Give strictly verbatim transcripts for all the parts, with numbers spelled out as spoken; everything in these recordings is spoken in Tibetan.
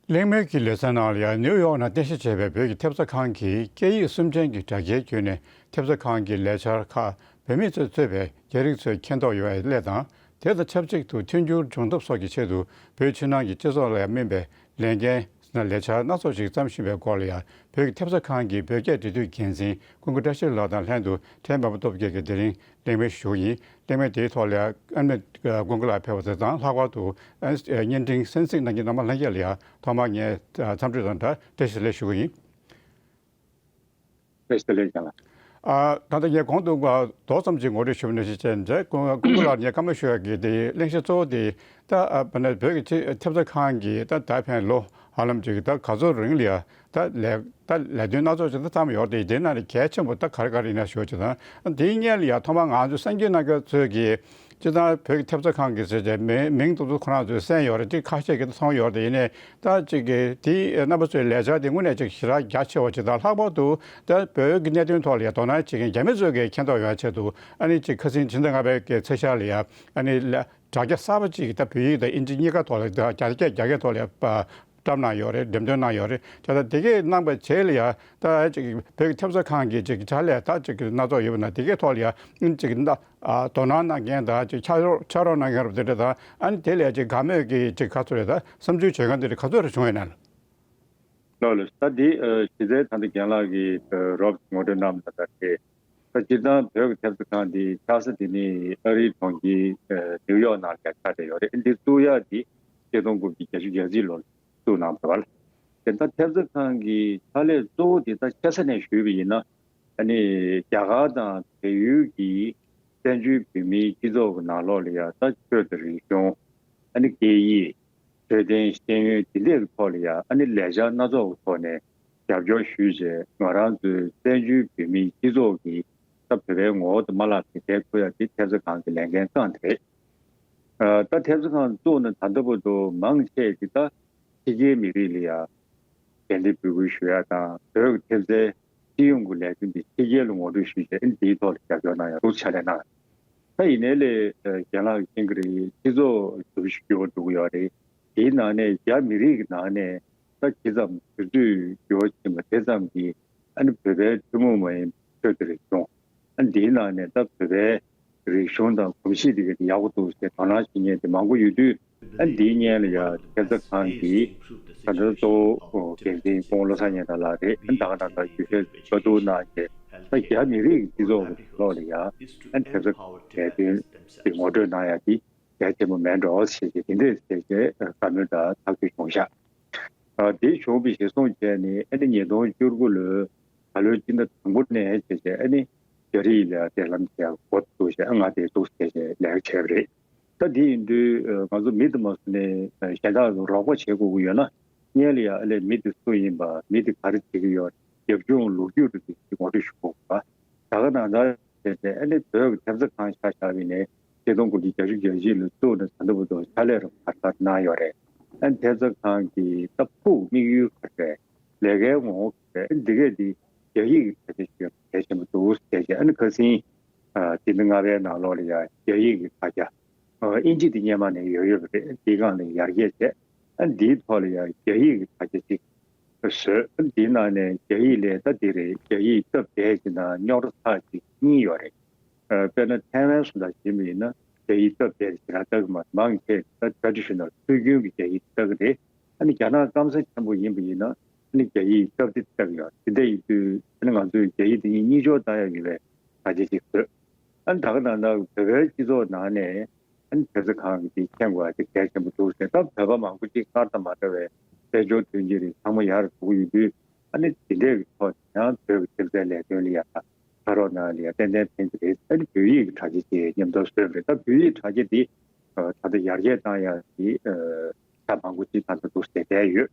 གླེང་མོལ་གྱི་ལེ་ཚན་ནང་ལ་ཡང་ནིའུ་ཡོག་ནང་རྟེན་གཞི་བྱས་པའི་བོད་ཀྱི་ཐེབས་རྩ་ཁང་གིས་སྐད་ཡིག་གསུམ་ཅན་གྱི་དྲ་རྒྱའི་བརྒྱུད་ནས་ཐེབས་རྩ་ཁང་གི་ལས་འཆར་ཁག་བོད་མི་ཚོས་གཙོས་པའི་རྒྱ་རིགས་ཚོས་མཁྱེན་རྟོགས་ཡོང་བའི་སླད་དང་། དེ་དང་ཆབས་ཅིག་ཏུ་མཐུན་འགྱུར་སྦྱོང་ཐབས་སོགས་ཀྱི་ཆེད་དུ་བོད་ཕྱི་ནང་གི་སྤྱི་ཚོགས་ལ་ཡང་སྨིན་པའི་ལས་འགན་ན་ལས་འཆར་སྣ་ཚོགས་ཤིག་བརྩམས་བཞིན་པའི་སྐོར་ལ་ཡང་བོད་ཀྱི་ཐེབས་རྩ་ཁང་གི་བོད་སྐད་འབྲེལ་མཐུད་འགན་འཛིན་ཀུན་དགའ་བཀྲ་ཤིས་ལགས་དང་ལྷན་དུ་ཕྲན་པདྨ་སྟོབས་རྒྱལ་གྱིས་དེ་རིང་གླེང་མོལ་ཞུ་གི་ཡིན། གླེང་མོལ་དེའི་ཐོག་ལ་ཡང་ཨ་ནི་ཀུན་དགའ་ལགས་ཕེབས་པ་དེ་དང་ལྷག་པར་དུ་བརྙན་འཕྲིན་གསན་གཟིགས་གནང་མཁན་རྣམ་པ་ལྷན་རྒྱས་ལ་ཡང་ཐོག་མར་ངས་འཚམས་འདྲི་དང་སྦྲགས་བཀྲ་ཤིས་བདེ་ལེགས་ཞུ་གི་ཡིན། བཀྲ་ཤིས་བདེ་ལེགས་ཀྱང་ལགས། ཨ། ད་ལྟ་ངས་གོང་དུ་མདོར་ཙམ་ཅིག་ངོ་སྤྲོད་ཞུ་བ་ནང་བཞིན་བྱས་ནས་ཀུན་དགའ་ལགས་ངས་བཀའ་མོལ་ཞུ་ཡག་གི་དེ་གླེང་གཞི་གཙོ་བོ་དེ་ད་ཨ་བོད་ཀྱི་ཐེབས་རྩ་ཁང་གིས་ད་ད་ཕན་ལོ་ཧ་ལམ་ཅིག་ད་ག་ཚོད་རིང་ལ་ཡ་ད་ལས་ད་ལས་དོན་སྣ་ཚོགས་ཅིག་ད་བརྩམས་ཡོད་རེད། དེ་ནང་ནས་གལ་ཆེན་པོ་ད་ག་རེ་ག་རེ་ཡིན་ན་ཞུ་ཅིག་དང་། དེའི་སྔོན་ལ་ཡ་ཐོག་མར་ང་ཚོ་གསར་འགྱུར་གནང་མཁན་ཚོས་ཀྱིས་སྤྱིར་བཏང་བོད་ཀྱི་ཐེབས་རྩ་ཁང་གི་ཟེར་བྱས་མིང་མིང་དེ་ཚོ་ཁོ་རང་ཚོས་གསན་ཡོད་རེད། ཅིག་ཁ་ཤས་ཀྱིས་མཐོང་ཡོད་རེད། ཡིན་ནའི་ད་ཅིག་གི་དེའི་རྣམ་པ་ཚོའི་ལས་འཆར་དེ་དངོས་གནས་ཅིག་ཞེ་དྲག་རྒྱ་ཆེ་བ་ཅིག་དང་། ལྷག་པར་དུ་ད་བོད་ཀྱི་གནད་དོན་ཐོག་ལ་ཡ་དོ་སྣང་བྱེད་མཁན་རྒྱ་མི་ཚོས་ཀྱིས་མཁྱེན་རྟོགས་ཡོང་ཆེད་དུ་ཨ་ནི་ཅིག་ཁ་སང་ཕྱི་ཟླ་ལྔ་པའི་གི་ཚེས་ཤར་ལ་ཡ་ཨ་ནི་ལ་དྲ་རྒྱ་གསར་པ་ཅིག་ད་བོད་ཡིག་དང་ཨིན་ཇི་གཉིས་ཀ་ཐོག་ལ་ད་རྒྱ་སྐད་རྒྱ་སྐད་ཐོག་ལ་ཡ་བཀྲམ་གནང་ཡོད་རེད། འགྲེམས་སྟོན་གནང་ཡོད་རེད། བྱས་ཙང་དེ་གས་གནང་པའི་རྗེས་ལ་ཡ་ད་ཅིག་བོད་ཀྱི་ཐེབས་རྩ་ཁང་གི་ཅིག་དྲ་ལས་ད་ཅིག་སྣ་ཚོགས་ཡོད་པ་ན་དེ་གས་ཐོག་ལ་ཡ་ཨ་ནི་ཅིག་ད་ཨ་དོ་སྣང་གནང་མཁན་དང་ཅིག་ཕྱག་རོགས་ཕྱག་རོགས་གནང་མཁན་རབ་དེ་འདྲ་དང་། ཨ་ནི་དེ་ལས་ཅིག་དགའ་མོས་ཀྱི་ཅིག་ག་ཚོད་རེད། ད་བསམ་ཚུལ་བརྗོད་མཁན་དེ་འདྲ་ག་ཚོད་རེ་བྱུང་ཡོད་ན་ལགས། ལགས་ལགས། ད་འདི་ཨ་གཞི་རྩའི་ད་ལྟ་རྒན་ལགས་ཀྱིས་ཨ་རོབ་ངོ་སྤྲོད་གནང་བ་དང་འདྲ་སྟེ། ད་སྤྱིར་བཏང་བོད་ཀྱི་ཐེབས་རྩ་ཁང་འདི་ཆགས་ས་དེ་ནི་ཨ་རིའི་གྲོང་ཁྱེར་ཨ་ནིའུ་ཡོག་ནང་ལ་ཆགས་བསྡད་ཡོད་རེད། འདི་བཙུགས་ཡག་འདི་ཆིག་སྟོང་དགུ་བརྒྱ་བརྒྱད་ཅུ་གྱ་གཅིག་ལོར་བཙུགས་གནང་བ་རེད་པ། དེ་ད་ཐེབས་རྩ་ཁང་གི་ཕྱག་ལས་གཙོ་བོ་དེ་ད་ཆེ་ས་ནས་ཞུས་པ་ཡིན་ན། ཨ་ནི་རྒྱ་གར་དང་བལ་ཡུལ་གྱི་བཙན་བྱོལ་བོད་མིའི་སྤྱི་ཚོགས་ཀྱི་ནང་ལོགས་ལ་ཡང་ད་ཆོས་དང་རིག་གཞུང་། ཨ་ནི་སྐད་ཡིག་འཕྲོད་བསྟེན་ཤེས་ཡོན་དེ་འདྲའི་ཐོག་ལ་ཡང་ཨ་ནི་ལས་འཆར་སྣ་ཚོགས་ཀྱི་ཐོག་ནས་རྒྱབ་སྐྱོར་ཞུས་བྱས། ང་རང་ཚོའི་བཙན་བྱོལ་བོད་མིའི་སྤྱི་ཚོགས་ཀྱི་ད་བོད་པའི་ངོ་བོ་དེ་མ་བརླག་གི་དེ་ཐུབ་ཡག་དེ་ཐེབས་རྩ་ཁང་གི་ལས་འགན་རྐང་དེ་རེད། ཨ་ད་ཐེབས་རྩ་ཁང་བཙུགས་ནས་ད་ལྟ་བར་དུ་མང་ཆེ་གི་ད་ཕྱི་རྒྱལ་མི་རིགས་ལ་ཡང་དེ་འདྲའི་འབོད་སྐུལ་ཞུ་ཡག་དང་། བོད་ཀྱི་ཐེབས་རྩའི་སྤྱི་ཡོངས་ཀྱི་ལས་དོན་དེ་ཕྱི་རྒྱལ་ལ་ངོ་སྤྲོད་ཞུས་བྱས། ཨ་ནི་དེའི་ཐོག་ལ་རྒྱབ་སྐྱོར་གནང་ཡག་རུ་ཕྱག་ལས་གནང་། ད་ཡིན་ནའི་ལས་རྒན་ལགས་ཀྱིས་མཁྱེན་གྱི་རེད། སྤྱི་ཚོགས་འགྱུར་བ་ཞིག་འགྱུར་བ་འགྲོ་གི་ཡོད་རེད། དེའི་ནང་ནས་རྒྱ་མི་རིགས་ཀྱི་ནང་ནས་ད་ཇི་ཙམ་དུས་ཚོད་འགྱུར་བ་ཕྱིན་པ་དེ་ཙམ་གྱིས་ཨ་ནི་བོད་པའི་ཐུན་མོང་མ་ཡིན་ཆོས་དང་རིག་གཞུང་། ཨ་ནི་འདིའི་ནང་ནས་ད་བོད་པའི་རིག་གཞུང་དང་གོམས་གཤིས་དེ་ག་དེ་ཡག་པོ་འདུག་ཟེར་དོ་སྣང་བྱེད་མཁན་དེ་མང་པོ་ཡོད་དུས། ཨ་ནི་འདིའི་སྔོན་ལ་ཡང་ཐེབས་རྩ་ཁང་གི་ད་ལྟ་གཙོ་བོ་འགན་འཛིན་སྐུ་ངོ་བློ་བཟང་སྙན་གྲགས་ལགས་རེད། ཨ་ནི་ད་ག་ནང་ལྟར་བརྗོད་བྱ་བཀའ་བསྡུར་གནང་བྱས། ད་རྒྱ་མི་རིགས་ཀྱི་སྤྱི་ཚོགས་ཀྱི་ནང་ལོགས་ལ་ཡང་ཨ་ནི་ཐེབས་རྩ་ཁང་གི་ལས་དོན་དེ་ངོ་སྤྲོད་གནང་ཡག་དེ་གལ་ཆེན་པོ་མེད་འགྲོ་ཟེར་གྱི་དེ་འདྲས་ཟེར་གྱི་བཀའ་མོལ་དང་ཐག་གཅོད་བྱུང་ཤག་ཨ་དེ་བྱུང་བའི་གཞིར་བཟུང་བྱས་ནས་ཨ་ནི་ཉིས་སྟོང་བཅུ་དགུ་ལོའི་ད་ལོའི་སྤྱི་ཟླ་དང་པོ་ནས་བྱས་བྱས་ཨ་ནི་རྒྱ་རིགས་ལ་འབྲེལ་ལམ་བྱས་འགོ་བཙུགས་བྱས། ཨ་ང་དེ་འདུག་ཟེར་བྱས་ལས་ཀ་བྱས་པ་རེད། ད་དེ་ཡིན་དུས་ཨ་ང་ཚོ་མི་དེ་མ་བཟོ་ནས་ཨ་གཞན་དག་ལ་རོགས་པ་བྱེད་དགོས་ཀྱི་ཡོད་ན། སྔོན་ལ་ཡང་ཨ་ལས་མི་དེ་སུ་ཡིན་པ། མི་དེ་ག་རེ་བྱེད་ཀྱི་ཡོད། རྒྱབ་ལྗོངས་ལོ་རྒྱུས་རེ་ཞིག་ངོ་སྤྲོད་ཞུ་དགོས་པ། ད་ག་ནང་ལྟར་བྱས་ཏེ་ཨ་ནི་བོད་ཀྱི་ཐེབས་རྩ་ཁང་ཆ་བཞག་པ་ཡིན་ནའི་ཆིག་སྟོང་དགུ་བརྒྱ་བརྒྱད་ཅུ་གྱ་གཅིག་ལོ་བཙུགས་ནས་ད་ལྟ་བར་དུ་ཕྱག་ལས་རབ་གར་གར་གནང་ཡོད་རེད། ཨ་ནི་ཐེབས་རྩ་ཁང་གི་ད་ཕུགས་དམིགས་ཡུལ་ག་རེ་རེད། ལས་ཀའི་ངོ་བོ་ག་རེ་རེད། ཨ་ནི་འདི་གས་འདི་རྒྱ་ཡིག་གི་དྲ་རྒྱ་ཞིག་གལ་ཆེན་པོ་འདུག་ཟེར་བྱས། ཨ་ནི་ཁ་སང་ཨ་སྤྱི་ཟླ་ལྔ་པའི་ནང་ལོགས་ལ་ཡང་རྒྱ་ཡིག་གི་དྲ་རྒྱ། ཨ་ཨིན་ཇི་འདི་སྔོན་མ་ནས་ཡོད་ཡོད་པ་རེད། འདིའི་སྒང་ལ་ཡར་རྒྱས་བྱས། ཨ་འདིའི་ཐོག་ལ་ཡང་རྒྱ་ཡིག་གི་དྲ་རྒྱ་ཅིག་བཟོས། ཨ་འདིའི་ནང་ནས་རྒྱ་ཡིག་ལས་ད་འདི་རེད། རྒྱ་ཡིག་སྟབས་བདེ་ཅིག་དང་རྙོག་དྲ་ཚ་ཅིག་གཉིས་ཡོད་རེད། ཨ་དཔེར་ན་ཐའེ་ཝན་སོགས་དང་ཡིན་པ་ཡིན་ན་རྒྱ་ཡིག་སྟབས་བདེ་ཞེ་དྲག་ལྟ་གི་མ་རེད། མང་ཆེ་ད་traditional སྲོལ་རྒྱུན་གྱི་རྒྱ་ཡིག་ལྟ་གི་རེད། ཨ་ནི་རྒྱ་ནག་སྐམ་ས་ཆེན་པོ་ཡིན་པ་ཡིན་ན་ཨ་ནི་རྒྱ་ཡིག་སྟབས་བདེ་ལྟ་གི་ཡོད། དེ་འདྲ་ཡིན་དུས་ཨ་ནི་ང་ཚོས་རྒྱ་ཡིག་འདི་གཉིས་གཉིས་སྦྱོར་བཏང་ཡག་ཡོད་པའི་དྲ་རྒྱ་ཅིག་བཟོས། ཨ་ནི་ད་ག་ནང་ལྟར་བོད་པའི་སྤྱི་ཚོགས་ནང་ནས་ཨ་ནི་ཐེབས་རྩ་ཁང་གི་དེ་མཁྱེན་དགོས་ཡག་དེ་གལ་ཆེན་པོ་འདུག་ཟེར། ད་བོད་པ་མང་པོ་ཅིག་སྔར་དང་མ་འདྲ་བའི་དཔལ་འབྱོར་མཐུན་རྐྱེན་རིགས་ཚང་མ་ཡར་འགྲོ་གི་ཡོད་དུས། ཨ་ནི་དེ་འདྲའི་གི་ཐོག་ནས་ཡང་བོད་ཀྱི་ཐེབས་རྩའི་ལས་དོན་ལ་ཡང་ཕྱག་རོགས་གནང་ཡག་ལ་ཡང་ཏན་ཏན་ཕན་གྱི་རེད། ཨ་ནི་བོད་ཡིག་གི་དྲ་རྒྱ་ཅིག་མཉམ་དུ་བཟོས་པ་རེད། ད་བོད་ཡིག་དྲ་རྒྱ་འདི་ཨ་ད་ལྟ་ཡར་རྒྱས་བཏང་ཡག་གི་ཨ་ད་མང་པོ་ཅིག་ད་ལྟ་འདུག་ཟེར་བསྡད་ཡོད།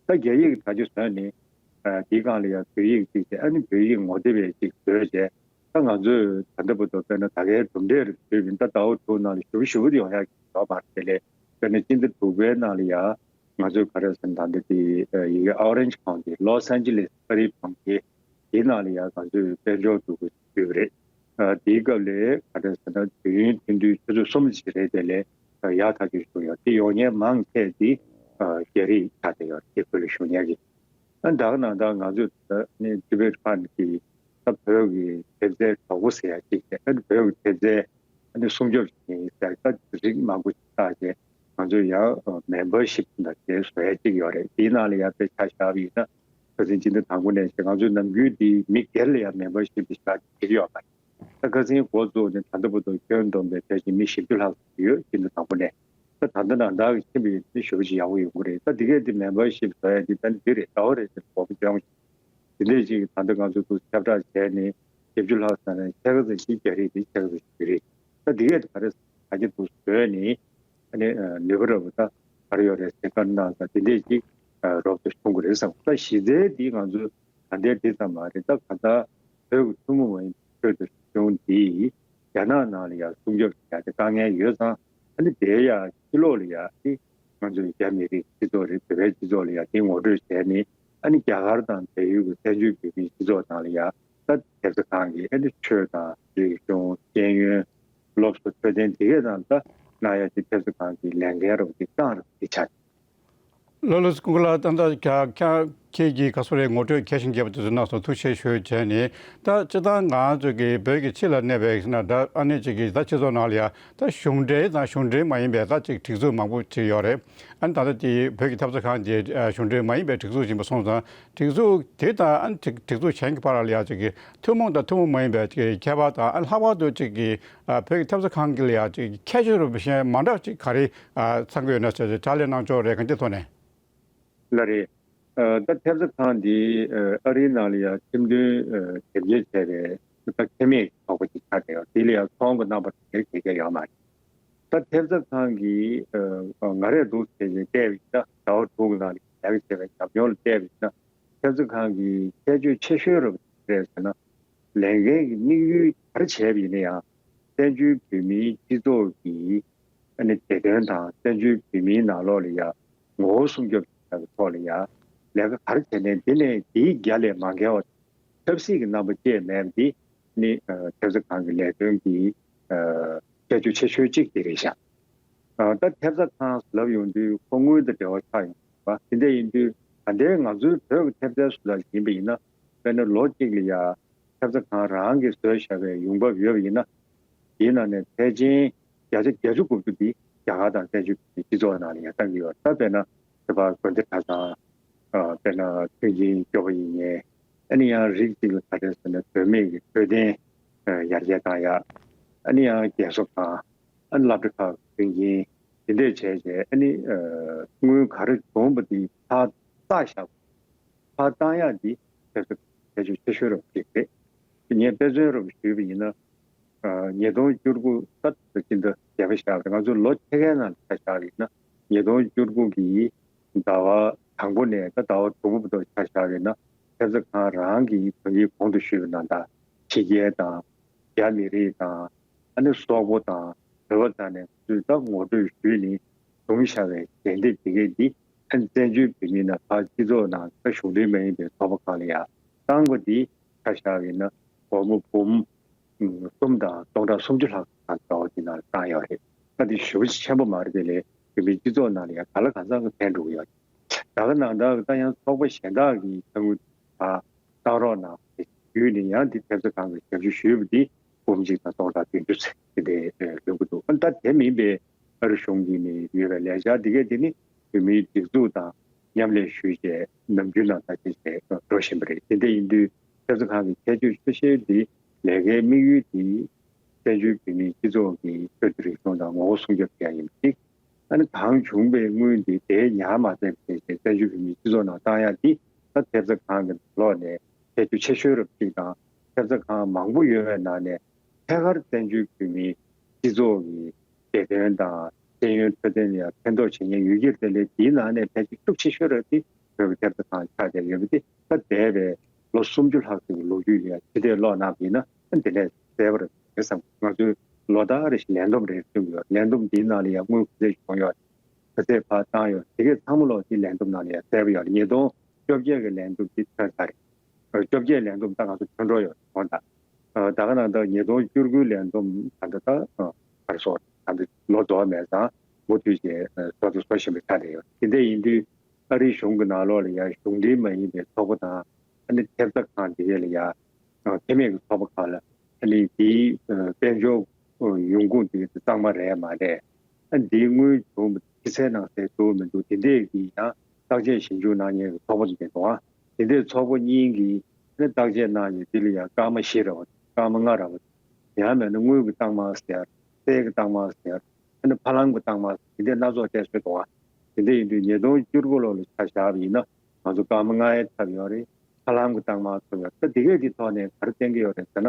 ད་རྒྱ་ཡིག་གི་དྲ་རྒྱ་བཟོས་ནས་ཨ་དེའི་སྒང་ལ་ཡང་བོད་ཡིག་ཅིག་བྱས། ཨ་ནི་བོད་ཡིག་ངོ་དེབ་ཅིག་བཟོས་བྱས། ད་ང་ཚོས་ད་ལྟ་བར་དུ་དཔེར་ན་ད་གའི་གྲུབ་འབྲས་རེ་བཟོས་པ་ཡིན་ན། ད་ཟླ་བ་དྲུག་ནང་ལ་ཞུ་ཞུ་ཡོང་ཡག་ཡོད་མ་རེད། དེ་ལས་དཔེར་ན་སྤྱི་ཟླ་དྲུག་པའི་ནང་ལ་ཡང་ང་ཚོས་ག་རེ་ཟེར་ན་ད་ལྟ་དེ་ཡི་གེ་Orange County Los Angeles ཨ་རིའི་གྲོང་ཁྱེར་དེའི་ནང་ལ་ཡང་ང་ཚོས་དཔལ་འབྱོར་འདུ་འགོད་ཞུས་པ་རེད། ཨ་དེའི་སྐབས་ལ་ག་རེ་ཟེར་ན་དུས་ཡུན་ཐུང་དུས་ཆུ་ཚོད་གསུམ་ཞིག་རེད། དེ་ལས་ཡག་ཐག་ཆོད་བྱུང་ཡོད། དེ་ཡོང་མཁན་མང་ཆེ་དེ་ ཨ་རྒྱ་རིགས་ཆགས་བསྡད་ཡོད་རེད། དེ་བོད་ལ་བཞུགས་མཁན་གྱི། ཨ་ནི་ད་ག་ནང་ལྟར་ང་ཚོས་ད་ནི་ཊི་བེཊ་ཕན་གྱི་ད་བོད་ཀྱི་ཐེབས་རྩའི་གྲོགས་པོ་ཟེར་ཡ་གཅིག་དེ། ཨ་ནི་བོད་ཀྱི་ཐེབས་རྩའི་ཨ་ནི་སྲུང་སྐྱོབ་བྱེད་མཁན་ཟེར་ད་རིགས་མང་པོ་ཞིག་བཏགས་རྗེས་ང་ཚོས་ཡང་མེམ་བར་ཤིབ་དང་དེ་བཟོ་ཡ་གཅིག་ཡོད་རེད། དེའི་ནང་ལ་ཡང་དཔེ་ཆ་བཞག་པ་ཡིན་ན་ཁ་སང་སྤྱི་ཟླ་དང་པོ་ནས་བྱས་ང་ཚོས་ནམ་རྒྱུན་འདི་མི་སྒེར་ལ་ཡང་མེམ་བར་ཤིབ་བྱས་བྱེད་ཀྱི་ཡོད་པ་རེད། ད་ཁ་སང་འགོ་བཙུགས་ནས་ད་ལྟ་བར་དུ་ཁྱོན་བསྡོམས་པའི་ཕལ་ཆེར་མི་བཞི་བཅུ་ལྷག་ཙམ་ཡོད། སྤྱི་ཟླ་དང་པོ་ནས། ད་ད་ལྟ་ནང་ལྟར་གྱི་ཕྱིན་པ་ཡིན་ན་ཞེ་པོ་ཅིག་ཡག་པོ་ཡོང་གི་རེད། ད་འདི་གས་འདི་མེམ་བར་ཤིབ་བཟོ་ཡ་འདི་ད་འདི་རེད། ཟླ་བ་རེ་བཞིན་སྒོར་མོ་བཅོ་ལྔ་ཞིག་འདི་འདྲས་ཅིག་ད་ལྟ་ང་ཚོ་ཚོ་ཁྱབ་བསྒྲགས་བྱས་ནས་བཞི་བཅུ་ལྷག་ཙམ་ནས་ཕྱེད་ཀ་ཙམ་ཞིག་རྒྱ་རིགས་རེད། ཕྱེད་ཀ་ཙམ་ཞིག་བོད་རིགས་རེད། ད་འདི་གས་འདི་ག་རེ་ག་གེ་འདུག་བཟོས་ནས་ཨ་ནི་ནུས་པ་རབ་ད་ག་རེ་ཡོད་རེད་ཟེར་བཀའ་གནང་ཙང་འདི་འདྲས་ཅིག་རོབ་ཏུ་བྱུང་གི་རེད་བསམ། ད་གཞི་རྩའི་འདི་ང་ཚོ་ད་ལྟའི་འདི་ཙམ་མ་རེད། ད་ག་ད་བོད་ཀྱི་ཐུན་མོང་མ་ཡིན་པའི་ཆོས་དང་རིག་གཞུང་འདི་རྒྱ་ནག་ནང་ལ་ཡང་སྲུང་སྐྱོབ་བྱེད་ཡ་དེ་དཀའ་ངལ་ཡོད་ཙང་། ཨ་ནི་དེའི་ཡང་ཕྱི་ལོགས་ལ་ཡང་ཨ་ནི་ང་ཚོའི་རྒྱ་མི་རིགས་སྤྱི་ཚོགས་རེད། བོད་པའི་སྤྱི་ཚོགས་ལ་ཡང་དེ་ངོ་སྤྲོད་བྱས་ནས། ཨ་ནི་རྒྱ་གར་དང་བལ་ཡུལ་གྱི་བཙན་བྱོལ་བོད་མིའི་སྤྱི་ཚོགས་ནང་ལ་ཡང་ད་ཐེབས་རྩ་ཁང་གིས་ཨ་ནི་ཆོས་དང་རིག་གཞུང་། ཤེས་ཡོན། སློབ་གསོ། འཕྲོད་བསྟེན་དེ་གས་དང་ད་གནང་ཡ་དེ་ཐེབས་རྩ་ཁང་གི་ལས་འགན་རུ་དེ་བཏང་རུ་དེ་ཆགས། ལགས་ལགས་སོ། ཀུན་དགའ་ལགས། ད་ལྟ་ཁྱེད་ཀྱིས་ག་སོ་རེ་ངོ་སྤྲོད་གལ་ཞིང་རྒྱས་པ་དེ་ཚོ་གནང་སོང་། ཐུགས་རྗེ་ཆེ་ཞུ་བྱས་ནས། ད་སྤྱིར་བཏང་ང་ཚོ་གི་བོད་ཀྱི་ཕྱི་ལ་གནས་པའི་ན་ད་ཨ་ནི་ཅིག་གི་ད་སྤྱི་ཚོགས་ནང་ལ་ཡ་ད་གཞུང་འབྲེལ་དང་གཞུང་འབྲེལ་མ་ཡིན་པའི་ད་ཅིག་སྒྲིག་འཛུགས་མང་པོ་ཅིག་ཡོད་རེད། ཨ་ནི་ད་ལྟ་དེ་བོད་ཀྱི་ཐེབས་རྩ་ཁང་དེ་གཞུང་འབྲེལ་མ་ཡིན་པའི་སྒྲིག་འཛུགས་ཡིན་པ་སོང་ཙང་སྒྲིག་འཛུགས་དེ་དང་ཨ་ནི་སྒྲིག་འཛུགས་གཞན་གྱི་བར་ལ་ཡ་ཅིག་གི་ཐུན་མོང་དང་ཐུན་མོང་མ་ཡིན་པའི་ཅིག་གི་ཁྱད་པར་དང་། ཨ་ནི་ལྷག་པར་དུ་ཅིག་གི་ཨ་བོད་ཀྱི་ཐེབས་རྩ་ཁང་གི་ལ་ཡ་ཅིག་ཁྱད་ཆོས་རུ་བཞིན་མ་འདྲ་ཅིག་ག་རེ་ཨ་ཚང་གི་ཡོད་ན་ཟེར་ཏེ་ཕྱག་ལས་གནང་ཕྱོགས་རེ་གང་ཅི་ཐོག་ནས། ལགས་རེད། ཨ་ད་ཐེབས་རྩ་ཁང་འདི་ཨ་ཨ་རིའི་ནང་ལ་ཡང་ཁྲིམས་མཐུན་ཨ་དེབ་སྐྱེལ་བྱས་པའི་ད་ཁེ་མེད་ཚོགས་པ་ཅིག་ཆགས་བསྡད་ཡོད། དེ་ལ་ཡང་ཚོང་གི་རྣམ་པ་དེ་ག་གེ་ཡོད་མ་རེད། ད་ཐེབས་རྩ་ཁང་གིས་ཨ་ང་རས་འདུག་ཟེར་བྱས་བལྟས་པ་ཡིན་ན། ཟླ་བ་དྲུག་གི་ནང་ལ་ལས་ཀ་བྱས་པའི་ཉམས་མྱོང་ལ་བལྟས་པ་ཡིན་ན། ཐེབས་རྩ་ཁང་གི་ཁྱད་ཆོས་ཆེ་ཤོས་རབ་རེད་ཟེར་ན། ལས་འགན་གྱི་དམིགས་ཡུལ་ག་རེ་བྱས་པ་ཡིན་ན་ཡང་། བཙན་བྱོལ་བོད་མིའི་སྤྱི་ཚོགས་ཀྱི་ཨ་ནི་བདེ་དོན་དང་། བཙན་བྱོལ་བོད་མིའི་ནང་ལོགས་ལ་ཡང་ངོ་བོ་སྲུང་སྐྱོབ་བྱེད་པའི་ཐོག་ལ་ཡང་ལས་ཀ་ག་རེ་བྱས་ནའི་དེ་ནས་དེའི་རྒྱ་ལས་མ་བརྒལ་བ་ཆབ་སྲིད་ཀྱི་རྣམ་པ་ཅིག་མེད་པ་འདི་ནི་ཨ་ཐེབས་རྩ་ཁང་གི་ལས་དོན་གྱི་ཨ་ཁྱད་ཆོས་ཆེ་ཤོས་གཅིག་དེ་རེད་ཤག་ཨ་ད་ཐེབས་རྩ་ཁང་ལབ་ཡོང་དུས་ཁོ་དངུལ་དང་འབྲེལ་བ་ཆགས་ཡོང་བ། དེ་འདྲ་ཡིན་དུས་ད་ལྟའི་ང་ཚོའི་བོད་ཀྱི་ཐེབས་རྩའི་བཟོ་ལྟ་ཡིན་པ་ཡིན་ན། དཔེར་ན་ལོ་གཅིག་ལ་ཡ་ཐེབས་རྩ་ཁང་རང་གིས་བཟོས་བཞག་པའི་ཡོང་འབབ་ཡོད་པ་ཡིན་ན། དེའི་ནང་ནས་ཕལ་ཆེར་བརྒྱ་ཆ་བརྒྱད་ཅུ་དགུ་བཅུ་འདི་རྒྱ་གར་དང་བཙན་བྱོལ་སྤྱི་ཚོགས་ནང་ལ་ཡ་བཏང་གི་ཡོད། ད་དཔེར་ན་དེ་བར་དགོན་སྡེ་གྲྭ་ཚང་། ཨ་དཔེར་ན་མཐུན་རྐྱེན་སྐྱོ་པོ་ཡིན་ངེས། ཨ་ནི་ཡང་རིགས་གཅིག་ལ་ག་རེ་ཟེར་ན་བུད་མེད་ཀྱི་འཕྲོད་བསྟེན་ཨ་ཡར་རྒྱས་བཏང་ཡ། ཨ་ནི་ཡང་རྒན་གསོ་ཁང་། ཨ་ནི་སློབ་གྲྭ་ཁག་གི་མཐུན་རྐྱེན་དེ་འདྲས་བྱས་བྱས། ཨ་ནི་ཨ་དངུལ་ག་རེ་བྱུང་བ་དེ་ཕར་བཏགས་བཞག་ཕར་བཏང་ཡག་འདི་ཐེབས་རྩ་ཁྱད་ཆོས་ཆེ་ཤོས་རབ་ཅིག་རེད། ངས་དཔེ་མཚོན་རབ་ཞུས་པ་ཡིན་ན། ཨ་ཉིས་སྟོང་བཅུ་དགུ་ད་ལྟ་ཕྱི་ཟླ་བརྒྱད་པ་ཤར་བ་རེད། ང་ཚོ་ལོ་ཕྱེད་ཀའི་ནང་ལ་ཆ་བཞག་པ་ཡིན་ན། ཉིས་སྟོང་བཅུ་དགུ་གི་ཟླ་བ་དང་པོ་ནས་ད་ཟླ་བ་དྲུག་པ་བར་དུ་ཆ་བཞག་པ་ཡིན་ན། ཐེབས་རྩ་ཁང་རང་གིས་ད་གིན་གོང་དུ་ཞུས་པ་ནང་ལྟར་ཕྱི་རྒྱལ་དང་། རྒྱ་མི་རིགས་དང་། ཨ་ནི་སོག་པོ་དང་བོད་པ་དང་ནས་ཚུར་ད་ངོ་སྤྲོད་ཞུས་ནས་བྱུང་བཞག་པའི་ཞལ་འདེབས་དེ་གས་འདི་ཨ་ནི་བཙན་བྱོལ་བོད་མིའི་ནང་ཕར་སྤྱི་ཚོགས་ནང་ད་གཞུང་འབྲེལ་མ་ཡིན་པའི་ཚོགས་པ་ཁག་ལ་ཡང་བཏང་བ་འདི་ཆ་བཞག་པ་ཡིན་ན་སྒོར་མོ་འབུམ་གསུམ་དང་སྟོང་ཕྲག་སུམ་ཅུ་ལྷག་དང་འདྲ་བོ་དེ་ནང་བཏང་ཡོད་རེད། ད་དེ་ཞེ་པོ་ཆེན་པོ་མ་རེད། དེ་ལས་བོད་མིའི་སྤྱི་ཚོགས་ནང་ལ་ཡང་གང་ལ་གང་འཚམ་གྱི་ཕན་འགྲོ་གི་ཡོད་རེད། ད་ག་ནང་ལྟར་ད་ཡང་ཚོགས་པ་གཞན་དག་གིས་ད་དངུལ་ད་བཏང་རོགས་གནང་ཞེས་ཞུས་ནས་ཡང་དེ་ཐེབས་རྩ་ཁང་གིས་ཞབས་ཞུ་ཞུས་པ་འདི་འབུམ་གཅིག་དང་སྟོང་ཕྲག་བདུན་ཅུ་ཙམ་དེ་འདྲའི་ལོན་གྱི་འདུག་ཨ་ནི་ད་དེ་མིན་པའི་ཨ་རི་གཞུང་གིས་ནི་ཡོད་པའི་ལས་འཆར་འདི་གས་དེ་ནི་བོད་མིའི་སྒྲིག་འཛུགས་དང་མཉམ་ལས་ཞུས་བྱས་ནམ་རྒྱུན་ནང་ད་ཅི་བྱས་འགྲོ་བཞིན་པ་རེད། དེ་འདྲ་ཡིན་དུས་ཐེབས་རྩ་ཁང་གི་ཁྱད་ཆོས་ཆེ་ཤོས་འདི་ལས་ཀའི་དམིགས་ཡུལ་འདི་བཙན་བྱོལ་བོད་མིའི་སྤྱི་ཚོགས་ཀྱི་ཆོས་དང་རིག་གཞུང་དང་ངོ་བོ་སྲུང་སྐྱོབ་བྱེད་ཡ་ཡིན་པ་གཅིག་ཨ་ནི་གང་བྱུང་བའི་དངུལ་འདི་དེ་ཉར་མ་བསྡད་པ་བྱས་བྱས་བཙན་བྱོལ་བོད་མིའི་སྤྱི་ཚོགས་ནང་བཏང་ཡག་འདི་ད་ཐེབས་རྩ་ཁང་གི་ནང་ལོགས་ནས་ཁྱད་ཆོས་ཆེ་ཤོས་རབ་ཅིག་དང་། ཐེབས་རྩ་ཁང་མང་པོ་ཡོད་པའི་ནང་ནས་ཐད་ཀར་བཙན་བྱོལ་བོད་མིའི་སྤྱི་ཚོགས་ཀྱི་བདེ་དོན་དང་ཤེས་ཡོན་འཕྲོད་བསྟེན་ལ་ཡང་ཕན་ཐོགས་བྱེད་མཁན་ཡོད་ཀྱི་རེད། དེ་ལས་དེའི་ནང་ནས་ཕལ་ཆེར་ཤུགས་ཆེ་ཤོས་རབ་དེ་བོད་ཀྱི་ཐེབས་རྩ་ཁང་ཆགས་བསྡད་ཡོད་པ་དེ་ད་འདས་པའི་ལོ་སུམ་ཅུ་ལྷག་ཙམ་གྱི་ལོ་རྒྱུས་ལ་ཡང་ཕྱི་བལྟས་ཀློག་གནང་བ་ཡིན་ན་ཨ་འདི་ནས་གསལ་པོ་རེད་བསམ། ང་ཚོས་ལོ་ལྟར་རེ་བཞིན་ལས་བསྡོམས་རེ་བྱུང་ཡོད། ལས་བསྡོམས་འདིའི་ནང་ལ་ཡང་དངུལ་ག་ཚད་བྱུང་ཡོད། ག་ཚད་ཕར་བཏང་ཡོད། དེ་གས་ཚང་མ་ལོག་དེ་ལས་བསྡོམས་ནང་ལ་ཡང་གསལ་པོ་ཡོད་རེད། ཉིས་སྟོང་བཅོ་བརྒྱད་ཀྱི་ལས་བསྡོམས་དེ་ཐོན་ཚར་རེད། བཅོ་བརྒྱད་ལས་བསྡོམས་ད་ང་ཚོ་ཐོན་འགྲོ་ཡོད་རེད་གོང་དང་། ད་ག་ནང་ད་ཉིས་སྟོང་བཅུ་དགུའི་ལས་བསྡོམས་ད་ལྟ་ད་ག་རེ་ཟེར་ད་ལྟ་ལོ་རྫོགས་མེད་ཙང་། མུ་མཐུད་བྱས་བཟོ་དང་བཟོ་བཞིན་པའི་ཆ་རེད། དེ་འདྲ་ཡིན་དུས་ཨ་རིའི་གཞུང་གི་ནང་ལོགས་ལ་ཡང་གཞུང་འབྲེལ་མ་ཡིན་པའི་ཚོགས་པ་དང་ཨ་ནི་ཐེབས་རྩ་ཁང་དེ་གས་ལ་ཡང་འཐུས་མི་གི་ཚོགས་པ་ཁག་ལ་ཨ་ནི་དེའི་དཔལ་འབྱོར་ཡོང་ཁུངས་དེ་གཙང་མ་རེད་མ་རེད། ཨ་འདིའི་དངུལ་བྱུང་ཕྱི་གསལ་ནང་གསལ་འདུག་མི་འདུག་དེ་འདྲས་ཀྱི་ཡང་བརྟག་དཔྱད་ཞིབ་འཇུག་གནང་མཁན་གྱི་ཚོགས་པ་ཅིག་འདུག་ཨང་། དེ་འདྲས་ཚོགས་པ་གཉིས་ཀྱིས་ནི་བརྟག་དཔྱད་གནང་ཡོད། དེ་ལ་ཡང་སྐར་མ་བཞི་རེད་བ། སྐར་མ་ལྔ་རེད་བ། ཡང་མིན་ན་དངུལ་གྱི་རྟགས་མ་ཟེར། གསེར་གྱི་རྟགས་མ་ཟེར། ཨ་ནི་ཕ་ལམ་གྱི་རྟགས་མ་ཟེར། དེ་འདྲས་སྣ་ཚོགས་བལྟས་སྲོལ་འདུག་ཨང་། དེ་འདྲས་ཡིན་དུས་ཉིས་སྟོང་བཅུ་དགུ་ལོ་ལ་ཆ་བཞག་པ་ཡིན་ན་ང་ཚོ་སྐར་མ་ལྔའི་ཚབ་ཡོད་རེད། ཧ་ལམ་གྱི་རྟགས་མ་ཚུགས་ཡོད། ད་འདི་གས་ཀྱི་ཐོག་ནས་ག་རེ་བསྟན་གྱི་ཡོད་རེད་ཟེར་ན།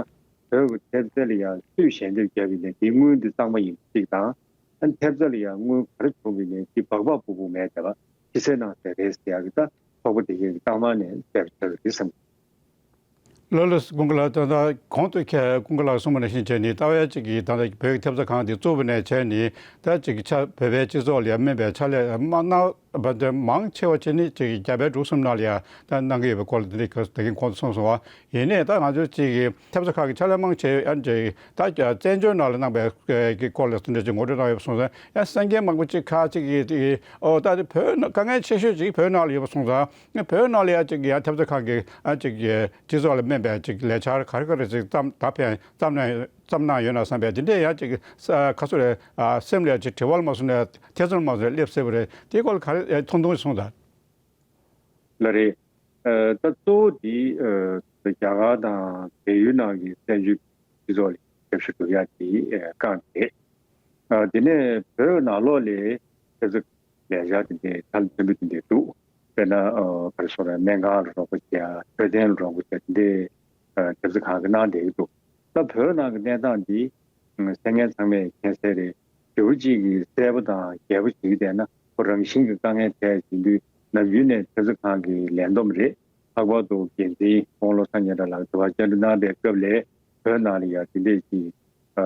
བོད་ཀྱི་ཐེབས་རྩ་ལ་ཡང་སུས་ཞལ་འདེབས་བརྒྱབ་ཡིན་ནའི་དེའི་དངུལ་འདི་གཙང་མ་ཡིན་པ་གཅིག་དང་། ཨ་ནི་ཐེབས་རྩ་ལ་ཡང་དངུལ་ག་རེ་བྱུང་བ་ཡིན་ནའི་དེ་སྦག་སྦག་སྦུག་སྦུག་མེད་བསྡད་པ། ཕྱི་གསལ་ནང་གསལ་རེད་ཟེར་ཡག་གི་ད་ཚོགས་པ་དེ་གས་ཀྱི་རྟགས་མ་ནས་བསྡད་པ་ཆགས་ཀྱི་རེད་བསམ་གྱི། ལགས་ལགས་སོ། ཀུན་དགའ་ལགས། ད་ལྟ་གོང་དུ་ཁྱེད་ཀུན་དགའ་ལགས་གསུངས་པ་ནང་བཞིན་བྱས་ནས་ལྟ་བའི་གཅིག་གིས་ད་ལྟ་བོད་ཀྱི་ཐེབས་རྩ་ཁང་དེ་བཙུགས་པ་ནས་བྱས་ནས་ད་གཅིག་གི་ཆ་བོད་པའི་སྤྱི་ཚོགས་ལ་ཡང་སྨན་པའི་ཕྱག་ལས་མ་གནང་བ་དེ་མང་ཆེ་བ་བྱས་ནས་གཅིག་གི་རྒྱ་བལ་འབྲུག་གསུམ་ནང་ལ་ཡང་ད་གནང་གི་ཡོད་པའི་སྐོར་ལ་དེ་འདྲ་ད་གིན་གོང་དུ་གསུངས་སོང་བ། ཡིན་ནའི་ད་ང་ཚོ་གཅིག་གི་ཐེབས་རྩ་ཁང་གི་ཕྱག་ལས་མང་ཆེ་ཡང་གཅིག་ད་བཙན་བྱོལ་ནང་ལ་གནང་བའི་གི་སྐོར་ལ་དེ་འདྲ་གཅིག་ངོ་སྤྲོད་གནང་ཡོད་པ་སོང་ཙང་ཡང་གསན་མཁན་མང་པོ་གཅིག་ཁག་གཅིག་གིས་དེ་ཨོ་ད་དེ་བོད་ནང་དཀའ་ངལ་ཆེ་ཤོས་གཅིག་བོད་ནང་ལ་ཡོད་པ་སོང་ཙང་། བོད་ནང་ལ་ཡང་ཅིག་ཡང་ཐེབས་རྩ་ཁང་གི་ཨ་ཅིག་གི་སྤྱི་ཚོགས་ལ་སྨན་པའི་ཅིག་ལས་འཆར་ག་རེ་ག་རེ་ཅིག་བརྩམས་ད་ཕན་བརྩམས་གནང་བརྩམས་གནང་ཡོད་ན་བསམ་པའི་དེ་འདྲས་ཡང་ཅིག་ས་ཁ་སོ་རེ་ཨ་སེམས་ལ་ཅིག་དྲི་བ་ལ་མ་སོང་ནས་ཐེ་ཚོམ་ལ་མ་སོང་ནས་སླེབས་སྲིད་པ་རེད། དེའི་སྐོར་ལ་ག་རེ་ཨ་ཐུང་ཐུང་གསུངས་དང་། ལགས་རེད། ཨ་ད་གཙོ་བོ་འདི་ཨ་རྒྱ་གར་དང་བལ་ཡུལ་ནང་གི་བཙན་བྱོལ་སྤྱི་ཚོགས་ལ་རྒྱབ་སྐྱོར་སྒྲུབ་ཡག་གི་ཨ་རྐང་རེད། ཨ་དེ་ནས་བོད་ནང་ལོགས་ལ་ཐེབས་རྩ་ལས་འཆར་དེ་འདྲའི་ཐབས་མཐུན་པ་དེ་འདྲའི་འདུག་དཔེར་ན་ཨ་ག་རེ་ཟེར་ར་སྨན་ཁང་ལ་རོགས་པ་བྱེད་ཡ་འཕྲོད་བསྟེན་ལ་རོགས་པ་བྱེད་ཡ་དེ་འདྲའི་ཨ་ཐེབས་རྩ་ཁང་གིས་གནང་བསྡད་ཀྱི་འདུག་ད་བོད་ནང་གི་གནས་སྟངས་འདི་ཨ་གསན་མཁན་ཚང་མས་མཁྱེན་གསལ་རེད། དྲི་བ་གཅིག་གིས་གསལ་པོ་དང་རྒྱས་པོ་བྱེད་ཀྱི་བསྡད་ན་ཁོ་རང་བཞིན་གྱི་དཀའ་ངལ་འཕྲད་ཟིན་དུས་ནམ་རྒྱུན་ནས་ཐེབས་རྩ་ཁང་གི་ལས་བསྡོམས་རེད། ལྷག་པར་དུ་འགན་འཛིན་དབང་ལོ་ས་ཉེ་ར་ལགས་དྲི་བ་བཅར་འདྲི་གནང་པའི་སྐབས་ལ་བོད་ནང་ལ་ཡང་དེ་འདྲས་ཀྱི་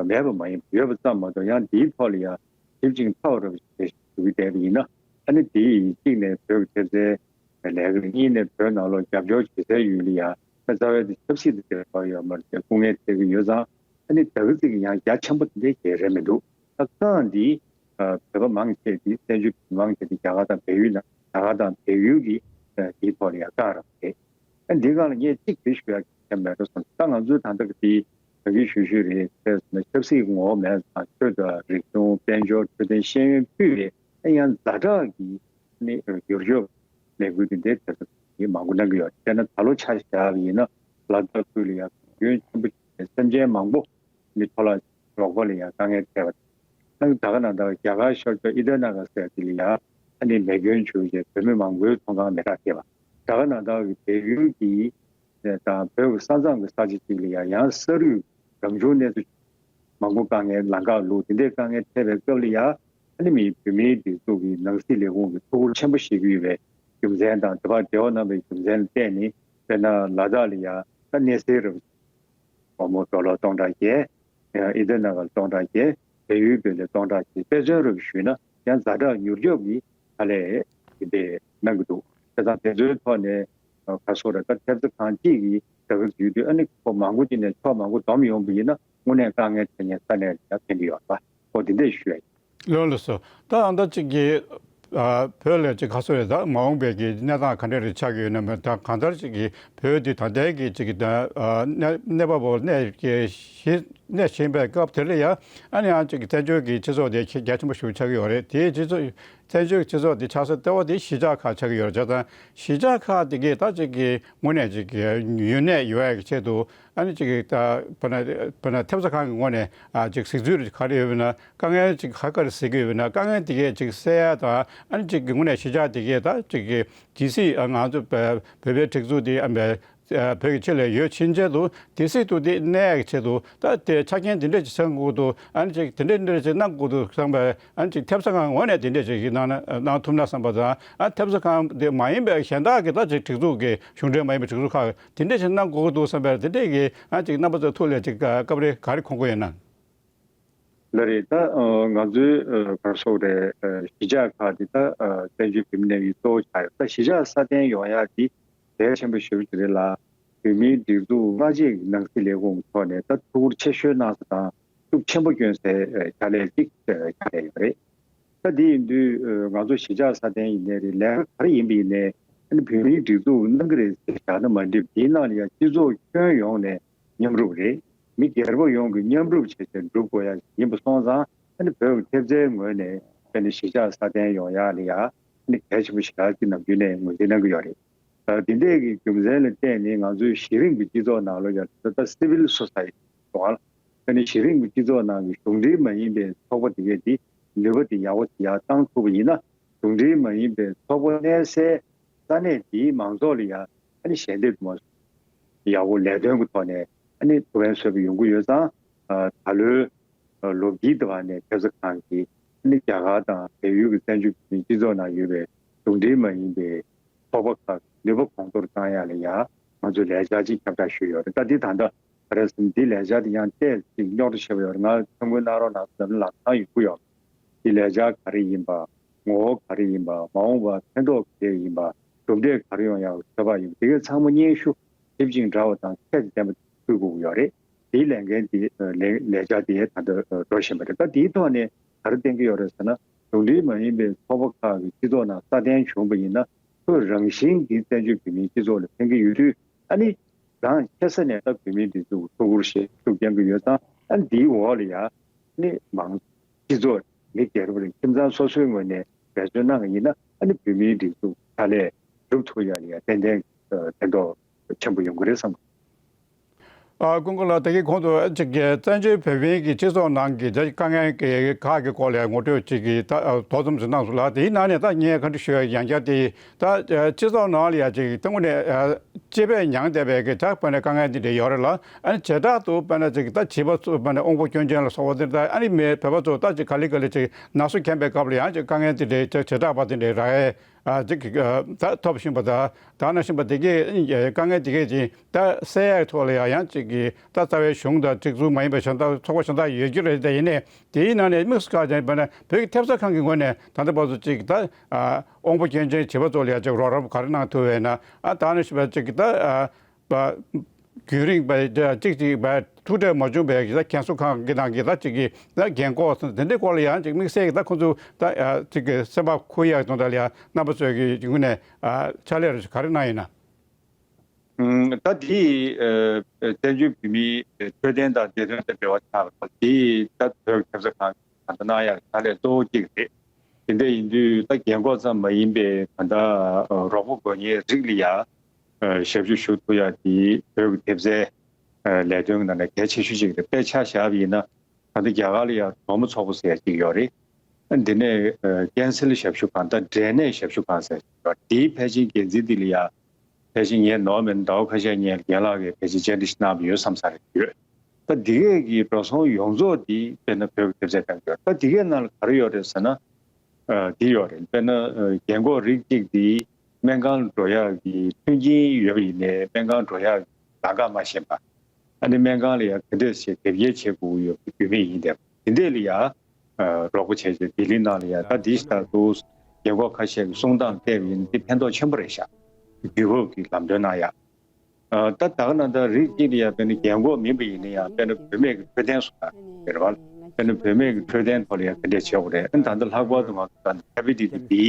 མེད་པ་མ་ཡིན་པ་ཡོད་པ་ཙམ་མ་གཏོགས་ཡང་དེའི་ཐོག་ལ་ཡང་ཞིབ་ཅིང་ཕྲ་བ་རུ་ཞུ་གི་བསྡད་པ་ཡིན་ན་ཨ་ནི་དེ་ཡིས་གཅིག་ནས་བོད་ཀྱི་ཐེབས་རྩའི་ལས་ཀ་གཉིས་ནས་བོད་ནང་ལོགས་རྒྱབ་སྐྱོར་བྱེད་སའི་ཡུལ་ལ་ཡང་རྩ་བའི་དེ་ཆབ་སྲིད་དེ་འབྲེལ་བ་ཡོད་མ་རེད་དེ་སྐུ་ངལ་འཕྲད་ཀྱི་ཡོད་ཙང་ཨ་ནི་ད་གི་ཙིག་གི་ཡང་རྒྱ་ཆེན་པོ་དེ་འདྲའི་གལ་རེད་མི་འདུག་ད་རྐང་འདི་བོད་པ་མང་ཆེ་འདི་བཙན་བྱོལ་བོད་མི་མང་ཆེ་འདི་རྒྱ་གར་དང་བལ་ཡུལ་ནང་རྒྱ་གར་དང་བལ་ཡུལ་གྱི་འདིའི་ཐོག་ལ་ཡང་རྐང་རག་རེད། ཨ་འདི་སྒང་ལ་ངས་གཅིག་དེ་ཞུ་ཡག་གི་མེད་འགྲོ་བསམ། ད་ང་ཚོའི་ད་ལྟ་གི་དེ་ད་གིན་ཞུ་ཞུ་རེད། དཔེར་ན་ཆབ་སྲིད་ངོ་བོ་མེད་ཙང་ཆོས་དང་རིག་གཞུང་དཔལ་འབྱོར་འཕྲོད་བསྟེན་ཤེས་ཡོན་ཕུད་རེད། ཨ་ཡང་ཛ་དྲག་གི་ནི་འགྱུར་སྐྱོབ་ལས་འགུལ་དེ་འདྲའི་དེ་ཚོ་ཡིན་མང་པོ་གནང་གི་ཡོད། དཔེར་ན་ད་ལོ་ཆ་བཞག་པ་ཡིན་ན་ལ་དྭགས་ཁུལ་ལ་ཡང་གྱོང་གུན་ཆེན་པོ་བྱུང་ནས་སེམས་ཅན་མང་པོ་ནི་འཕྲོ་བརླག་རོགས་པ་ལ་ཡང་དཀའ་ངལ་འཕྲད་པ་དང་། ད་ག་ནང་ལྟར་རྒྱ་གར་ཤར་ཕྱོགས་ཨི་ཏར་ན་གར་ཟེར་དེ་ལ་ཡང་ཨ་ནི་མེ་སྐྱོན་བྱུང་རྗེས་བོད་མི་མང་པོའི་ཚོང་ཁང་མེ་སྲེག་བྱས་པ། ད་ག་ནང་ལྟར་གྱི་བལ་ཡུལ་གྱི་དང་བོད་ཀྱི་ས་མཚམས་ཀྱི་ས་ཆ་གཅིག་ལ་ཡང་ཡང་ས་རུད་རང་བྱུང་གནོད་འཚེ་མང་པོ་དཀའ་ངལ་ལམ་ཁ་ལུག་དེ་འདྲའི་དཀའ་ངལ་འཕྲད་པའི་སྐབས་ལ་ཡང་ཨ་ནི་མི་བོད་མིའི་སྒྲིག་འཛུགས་ཀྱི་ནང་སྲིད་ལས་ཁུངས་ཀྱིས་ཐུགས་ཁུར་ཆེན་པོ་བཞེས་ཀྱི་ཡོད་པའི་རྒྱུ་མཚན་དང་དེ་བར་འབྲེལ་བ་གནང་བའི་རྒྱུ་མཚན་ལ་བརྟེན་ནས་དཔེར་ན་ལ་དྭགས་ལ་ཡང་ད་གནས་སའི་རབས་སྒོར་མོ་ཌོ་ལར་སྟོང་ཕྲག་བརྒྱད། ཨི་ཏར་ན་གར་ལ་སྟོང་ཕྲག་བརྒྱད། བལ་ཡུལ་བོད་ལ་སྟོང་ཕྲག་བརྒྱད། དཔེ་མཚོན་རུ་ཞུས་ན་ཡང་ཛ་དྲག་མྱུར་སྐྱོབ་ཀྱི་ཕྱག་ལས་དེ་འདྲས་གནང་གི་འདུག་བྱས་ཙང་དེ་ཚོའི་ཐོག་ནས་ག་སོ་ར་ད་ཐེབས་རྩ་ཁང་གཅིག་གིས་ད་གི་ཡོད་དུས་ཨ་ནི་ཁོ་མང་པོ་ཅིག་ནས་ཕྱོགས་མང་པོ་བསྡོམས་ཡོང་པ་ཡིན་ན་དངོས་གནས་དཀའ་ངལ་འཕྲད་མཁན་ས་གནས་ལ་ཡང་ཕན་གྱི་ཡོད་པ་ཁོ་དེ་འདྲས་ཞུ་ཡ་ཡིན། ལགས་ལགས་སོ། ད་ཨ་ད་ཅིག་གི་ཨ་བོད་ལ་ཅིག་ག་སོ་རེད། ད་མ་འོངས་པའི་གི་གནས་སྟངས་ག་འདྲ་རེ་ཆགས་ཀྱི་ཡོད་ན་མེད་ད་གང་ལྟར་ཅིག་གི་བོད་འདི་ད་ལྟའི་གི་ཅིག་གི་ད་ཨ་གནས་གནས་བབ་འོག་གནས་ཀྱི་གཞི་གནས་བཞིན་པའི་སྐབས་དེ་ལ་ཡང་ཨ་ནི་ཡང་ཅིག་གི་བཙན་བྱོལ་གྱི་སྤྱི་ཚོགས་དེ་ཁྱེད་རྒྱ་ཆེན་པོ་ཞིག་ཆགས་ཀྱི་ཡོད་རེད། དེའི་སྤྱི་ཚོགས་བཙན་བྱོལ་གྱི་སྤྱི་ཚོགས་དེ་ཆགས་ས་ལྟེ་བ་དེ་གཞིས་ཆགས་ཁག་ཆགས་ཀྱི་ཡོད་རེད། བྱས་ཙང་གཞིས་ཆགས་ཁག་དེ་གས་ད་ཅིག་གི་དངོས་གནས་ཅིག་གི་ཡུན་གནས་ཡོང་ཡག་གི་ཆེད་དུ་ཨ་ནི་ཅིག་གི་ད་བོད་ན་བོད་ན་ཐེབས་རྩ་ཁང་གི་ངོས་ནས་ཨ་ཅིག་གཟིགས་ཚུལ་ག་རེ་ཡོད་པ་ན། དཀའ་ངལ་ཅིག་ག་ག་རེ་གཟིགས་ཀྱི་ཡོད་པ་ན་དཀའ་ངལ་དེ་གས་ཅིག་སེལ་ཡ་དང་ཨ་ནི་ཅིག་གི་དངོས་གནས་གཞིས་ཆགས་དེ་གས་ད་ཅིག་གི་གལ་སྲིད་ཨ་ང་ཚོ་བོད་པའི་སྒྲིག་འཛུགས་དེ་ཨ་བོད་ཀྱི་ཆེད་ལས་ཡོད་ཕྱིན་ཆད་དུ་དེ་སྲིད་དུ་དེ་གནས་ཡག་ཆེད་དུ་ད་དེ་ཆ་རྐྱེན་དེ་འདྲས་ཅིག་ཚང་དགོས་འདུག་ཨ་ནི་ཅིག་དེ་འདྲས་འདྲས་ཅིག་གནང་དགོས་འདུག་བསམ་པའི་ཨ་ནི་ཅིག་ཐེབས་རྩ་ཁང་ངོས་ནས་དེ་འདྲས་ཅིག་གནང་ན་གནང་ཐུབ་ན་བསམ་པ་དང་ཨ་ཐེབས་རྩ་ཁང་དེ་མ་ཡིན་པའི་གཞན་དག་གི་ད་ཅིག་སྒྲིག་འཛུགས་ཀྱི་གཞུང་འབྲེལ་མ་ཡིན་པའི་སྒྲིག་འཛུགས་ཁག་དེ་འདྲས་ཅིག་གནང་དགོས་འདུག་བསམ་པའི་དེ་འདྲས་ཀྱི་ཨ་ཅིག་རྣམ་པ་ཚོའི་ཐུགས་ལ་ཅིག་སྐབས་རེ་ག་རེ་མཁོ་གི་ཡོད་ན། ལགས་རེད། ད་ང་ཚོའི་ག་རེ་ཟེར་དགོས་རེད། གཞིས་ཆགས་ཁག་འདི་ད་བཙན་བྱོལ་བོད་མི་གནས་ཡུལ་གཙོ་བོ་ཆགས་ཡོད། ད་གཞིས་ཆགས་སྲ་བརྟན་ཡོང་ཡག་འདི་གལ་ཆེན་པོ་ཞེ་པོ་ཅིག་རེད་ལ། བོད་མིའི་སྒྲིག་འཛུགས་སྔ་རྗེས་ཀྱི་ནང་སྲིད་ལས་ཁུངས་ཀྱི་ཐོག་ནས་ད་ཐུགས་ཁུར་ཆེ་ཤོས་གནང་ས་དང་ཤུགས་ཆེན་པོ་བསྐྱོན་སའི་ཕྱག་ལས་ཅིག་ཆགས་བསྡད་ཡོད་རེད། ད་དེ་ཡིན་དུས་ང་ཚོ་གཞིས་ཆགས་སྲ་བརྟན་ཡིན་ནའི་རེད། ལས་ཀ་ག་རེ་ཡིན་པ་ཡིན་ནའི་ཨ་ནི་བོད་མིའི་སྒྲིག་འཛུགས་གནང་གི་རེད་ཟེར་བཞག་ན་མ་འགྲིག་དེའི་ནང་ལ་ཡང་སྤྱི་ཚོགས་ཁྱོན་ཡོངས་ནས་མཉམ་རུབ་རེད། མི་སྒེར་པ་ཡོངས་ཀྱིས་མཉམ་རུབ་བྱས་བྱས་སྒྲུབ་དགོས་ཡ་ཞིག་ཡིན་པ་སོང་ཙང་ཨ་ནི་བོད་ཀྱི་ཐེབས་རྩའི་ངོས་ནས་དཔེར་ན་གཞིས་ཆགས་སྲ་བརྟན་ཡོང་ཡ་ལ་ཡ་ཨ་ནི་གལ་ཆེན་པོ་ཞེ་དྲག་ཅིག་ནམ་རྒྱུན་ནས་ངོས་འཛིན་གནང་གི་ཡོད་རེད། ཨ་དེ་འདྲས་ཀྱི་རྒྱུ་མཚན་ལ་བརྟེན་ནས་ང་ཚོའི་གཞི་རིམ་གྱི་སྤྱི་ཚོགས་ནང་ལོགས་ཡ་ད་ལྟ་སི་ཝིལ་སོ་སའི་ཊི་ཟེར་བ་ལ་ཨ་ནི་གཞི་རིམ་གྱི་སྤྱི་ཚོགས་ནང་གི་གཞུང་འབྲེལ་མ་ཡིན་པའི་ཚོགས་པ་དེ་གས་དེ་ནུས་པ་དེ་ཡག་པོ་ཅིག་ཡར་བཏང་ཐུབ་པ་ཡིན་ན་གཞུང་འབྲེལ་མ་ཡིན་པའི་ཚོགས་པ་གནས་སའི་ས་གནས་དེའི་མང་ཚོགས་ལ་ཡང་ཨ་ནི་ཞལ་འདེབས་དུ་མ་ཡག་པོ་ལས་དོན་གྱི་ཐོག་ནས་ཨ་ནི་ཐུགས་ཕན་གསོས་པ་ཡོང་གི་ཡོད་ཙང་ཨ་ད་ལོའི་ལོ་དཀྱིལ་དུ་བ་ནས་ཐེབས་རྩ་ཁང་གིས་ཨ་ནི་རྒྱ་གར་དང་བལ་ཡུལ་གྱི་བཙན་བྱོལ་བོད་མིའི་སྤྱི་ཚོགས་ནང་ཡོད་པའི་གཞུང་འབྲེལ་མ་ཡིན་པའི་ཚོགས་པ་ཁག་གི་ནུས་པ་གོང་མཐོར་བཏང་ཡ་ལ་ཡང་ང་ཚོས་ལས་འཆར་ཅིག་ཁྱབ་བསྒྲགས་ཞུས་ཡོད་རེད། ད་འདི་ད་ལྟ་ག་རེ་ཟེར་ན་འདི་ལས་འཆར་འདི་ཡང་ཏོག་ཙམ་རྙོག་དྲ་ཆེ་བ་ཡོད་རེད། ང་ཐུགས་ཁུར་གནང་རོགས་གནང་ཟེར་ན་ལམ་སང་ཡོང་གི་ཡོད་རེད། འདི་ལས་འཆར་ག་རེ་ཡིན་པ། ངོ་བོ་ག་རེ་ཡིན་པ། མ་འོངས་པར་ཕན་ཐོགས་ག་རེ་ཡིན་པ། གྲུབ་འབྲས་ག་རེ་ཡོང་ཡག་གི་ཚོད་དཔག་ཡིན་པ། དེ་གའི་ཚང་མ་སྙན་ཞུ་ཞིབ་ཅིང་འདྲ་བ་དང་ཁྱད་དུ་ལྡན་པ་ཕུལ་དགོས་ཀྱི་ཡོད་རེད། དེའི་ལས་འགན་དེ་ལས་ལས་འཆར་དེ་ད་ལྟ་འགྲོ་བཞིན་པ་རེད། ད་དེའི་ཐོག་ནས་ག་རེ་བསྟན་གྱི་ཡོད་རེད་ཟེར་ན་གཞུང་འབྲེལ་མ་ཡིན་པའི་ཚོགས་པ་ཁག་གི་སྤྱི་ཚོགས་ནང་སྲ་བརྟན་བྱུང་བ་ཡིན་ན་ཁོས་རང་བཞིན་གྱིས་བཙན་བྱོལ་བོད་མིའི་སྤྱི་ཚོགས་ལ་ཕན་གྱི་ཡོད་དུས་ཨ་ནི་རང་ཆེ་ས་ནས་ད་བོད་མིའི་སྒྲིག་འཛུགས་ཐུགས་ཁུར་བཞེས་ཤུགས་རྐྱེན་གྱི་ཡོད་ཙང་ཨ་ནི་དེའི་འོག་ལ་ཡ་ཨ་ནི་མང་སྤྱི་ཚོགས་མི་སྒེར་པ་རེད། ཁྱིམ་ཚང་སོ་སོའི་ངོས་ནས་འབད་བརྩོན་གནང་གི་ཡིན་ན་ཨ་ནི་བོད་མིའི་སྒྲིག་འཛུགས་ཕྱག་ལས་སྒྲུབ་ཐུབ་ཡ་ལ་ཡ་ཏན་ཏན་ཕན་ཐོགས་ཆེན་པོ་ཡོང་གི་རེད་བསམ་གི། ཨ་ཀུན་དགའ་ལགས་ད་གིན་གོང་དུ་ཅིག་གི་བཙན་བྱོལ་བོད་མིའི་གི་སྤྱི་ཚོགས་ནང་གི་ད་དཀའ་ངལ་གི་ཁག་གི་སྐོར་ལ་ངོ་སྤྲོད་ཅིག་གི་ད་ཨ་དོ་ཙམ་ཞིག་གནང་སོང་ལ། དེའི་ནང་ནས་ད་ངས་ག་འདྲ་ཞུ་ཡ་ཡང་བསྐྱར་དེ་ད་སྤྱི་ཚོགས་ནང་ལ་ཡ་ཅིག་ད་དངོས་གནས་ཨ་སྤྱི་པས་མྱངས་བསྡད་པའི་གི་ད་དཔེར་ན་དཀའ་ངལ་འདི་འདྲ་ཡོད་རེད་ལ། ཨ་ནི་བྱེ་བྲག་ཏུ་དཔེར་ན་ཅིག་ད་བྱིས་པ་ཚོ་དཔེར་ན་དབང་པོ་སྐྱོན་ཅན་ལ་སོགས་པ་འདི་ད་ཨ་ནི་མི་བོད་པ་ཚོ་ད་ཅིག་ག་ལེ་ག་ལེ་ཅིག་ན་ཟུག་འཁྱམ་པའི་སྐབས་ལ་ཡང་ཅིག་དཀའ་ངལ་འདི་འདྲའི་ཅིག་བྱེ་བྲག་པ་འདི་འདྲའི་རག་ཡས་ཨ་ཅིག་ཨ་ད་ཐོབ་བཞིན་པ་ད་ད་ན་བཞིན་པ་དེ་གས་དཀའ་ངལ་དེ་གས་ཅིག་ད་སེལ་ཡས་ཐོག་ལ་ཡང་ཡང་ཅིག་གི་ད་རྩ་བའི་གཞུང་དང་སྒྲིག་འཛུགས་མ་ཡིན་པའི་གཞན་དག་ཚོགས་པ་གཞན་དག་ཡོད་རྒྱུ་རེད། དེ་ཡིན་ནའི་དེའི་ནང་ནས་དམིགས་སུ་བཀར་ཀྱང་དཔེར་ན་བོད་ཀྱི་ཐེབས་རྩ་ཁང་གི་ངོས་ནས་ད་ལྟ་བར་དུ་ཅིག་ད་ཨ་དབང་པོ་སྐྱོན་ཅན་བྱིས་པ་ཚོ་ལ་ཡང་ཅིག་རོགས་རམ་ག་རེ་གནང་ཐུབ་པས་ན། ཨ་ད་ནི་ཞུ་བ་ཅིག་ད་ཨ་བ་རྒྱུན་རིང་བ་ཅིག་ཅིག་བ་ཐུག་འཕྲད་མ་བྱུང་བའི་ད་རྒན་གསོ་ཁང་གི་ནང་གི་ད་ཅིག་གི་ད་རྒན་འཁོགས་དེ་འདྲའི་སྐོར་ལ་ཡང་ཅིག་དམིགས་བསལ་གྱི་ད་ཁོང་ཚོ་ད་ཨ་ཅིག་གི་སེམས་པ་འཁུར་ཡག་དོན་དག་ལ་ཡང་རྣམ་པ་ཚོས་ཀྱི་ངོས་ནས་ཨ་ཕྱག་ལས་རེ་ཞིག་ག་རེ་གནང་ཡིན་ན། ཨུམ། ད་དེ་ཨ་བཙན་བྱོལ་བོད་མིའི་འཕྲོད་བསྟེན་དང་དེ་དོན་དང་འབྲེལ་བ་ཆགས་པ་དེ་ད་བོད་ཀྱི་ཐེབས་རྩ་ཁང་གིས་ད་ལྟ་གནང་ཡག་ཕྱག་ལས་གཙོ་བོ་གཅིག་རེད། དེ་འདྲ་ཡིན་དུས་ད་རྒན་འཁོགས་ཙམ་མ་ཡིན་པའི་ད་ལྟ་རོགས་པ་དགོས་མཁན་རིགས་ལ་ཡ་ཨ་ཞབས་ཞུ་ཞུ་ཐུབ་ཡག་དེ་བོད་ཀྱི་ཐེབས་རྩའི་ཨ་ལས་དོན་གྱི་ནང་ནས་གལ་ཆེ་ཤོས་གཅིག་རེད། དཔེ་ཆ་བཞག་པ་ཡིན་ན། ད་ལྟ་རྒྱ་གར་ལ་ཡང་གྲོགས་མོ་ཚོགས་པ་ཟེར་ཡ་གཅིག་ཡོད་རེད། འདི་ནས་ཨ་ཀན་སར་ཞབས་ཞུ་ཁང་དང་འབྲས་ནད་ཞབས་ཞུ་ཁང་ཟེར་ཡ་ཡོད་རེད། དེའི་ཕལ་ཆེར་འགན་འཛིན་འདི་ལ་ཡང་ཕལ་ཆེར་ངས་ནོར་མེད་ན་ཟླ་བ་ཁ་ཤས་སྔོན་ལ་རྒན་ལགས་ཀྱིས་ཕལ་ཆེར་བཅར་འདྲི་ཞིག་གནང་བ་ཡོད་བསམ་ས་རེད་ཡོད། ད་འདི་གས་ཀྱི་འགྲོ་སོང་ཡོངས་རྫོགས་འདི་དཔེར་ན་བོད་ཀྱི་ཐེབས་རྩ་ཁང་གི་ཡོད་རེད། ད་འདི་གས་ནང་ལ་ག་རེ་ཡོད་རེད་ཟེར་ན། ཨ་འདི་ཡོད་རེད། དཔེར་ན་ཨ་རྒན་འཁོགས་རིགས་གཅིག་འདི་སྨན་ཁང་ལ་འགྲོ་ཡག་གི་མཐུན་རྐྱེན་ཡོད་པ་ཡིན་ནའི་སྨན་ཁང་འགྲོ་ཡག་གི་ལམ་ཁ་མ་ཤེས་པ། ཨ་ནི་སྨན་ཁང་ལ་ཡང་ག་འདྲས་བྱས་དེབ་སྐྱེལ་བྱེད་དགོས་ཀྱི་ཡོད་པ་རྒྱུས་མེད་ཡིན་བསྡད་པ་དེ་འདྲས་ལ་ཡང་ཨ་རོགས་པ་བྱས་བྱས་ལྡི་ལི་ནང་ལ་ཡང་ད་འདི་ལྟར་དུ་རྒན་འཁོགས་ཁ་ཤས་ཀྱི་གསུང་སྟངས་བལྟས་པ་ཡིན་ན་འདི་ཕན་ཐོགས་ཆེན་པོ་རེད་ཤག་རྒྱུས་ཕབ་ཀྱི་ལམ་སྟོན་གནང་ཡག་ཨ་ད་ད་ག་ནང་ལྟར་རིགས་གཅིག་ལ་ཡང་དཔེར་ན་རྒན་འཁོགས་མིན་པ་ཡིན་ན་ཡང་དཔེར་ན་བུད་མེད་ཀྱི་འཕྲོད་བསྟེན་སོགས་ལ་རེད་བ། དཔེར་ན་བུད་མེད་ཀྱི་འཕྲོད་བསྟེན་ཐོག་ལ་ཡང་དེ་འདྲས་བྱེད་དགོས་རེད། ཨ་ནི་ད་ལྟ་ལྷག་པར་དུ་ང་ཚོ་ད་ཧེ་པ་ཊའི་ཊི་སི་བྷི་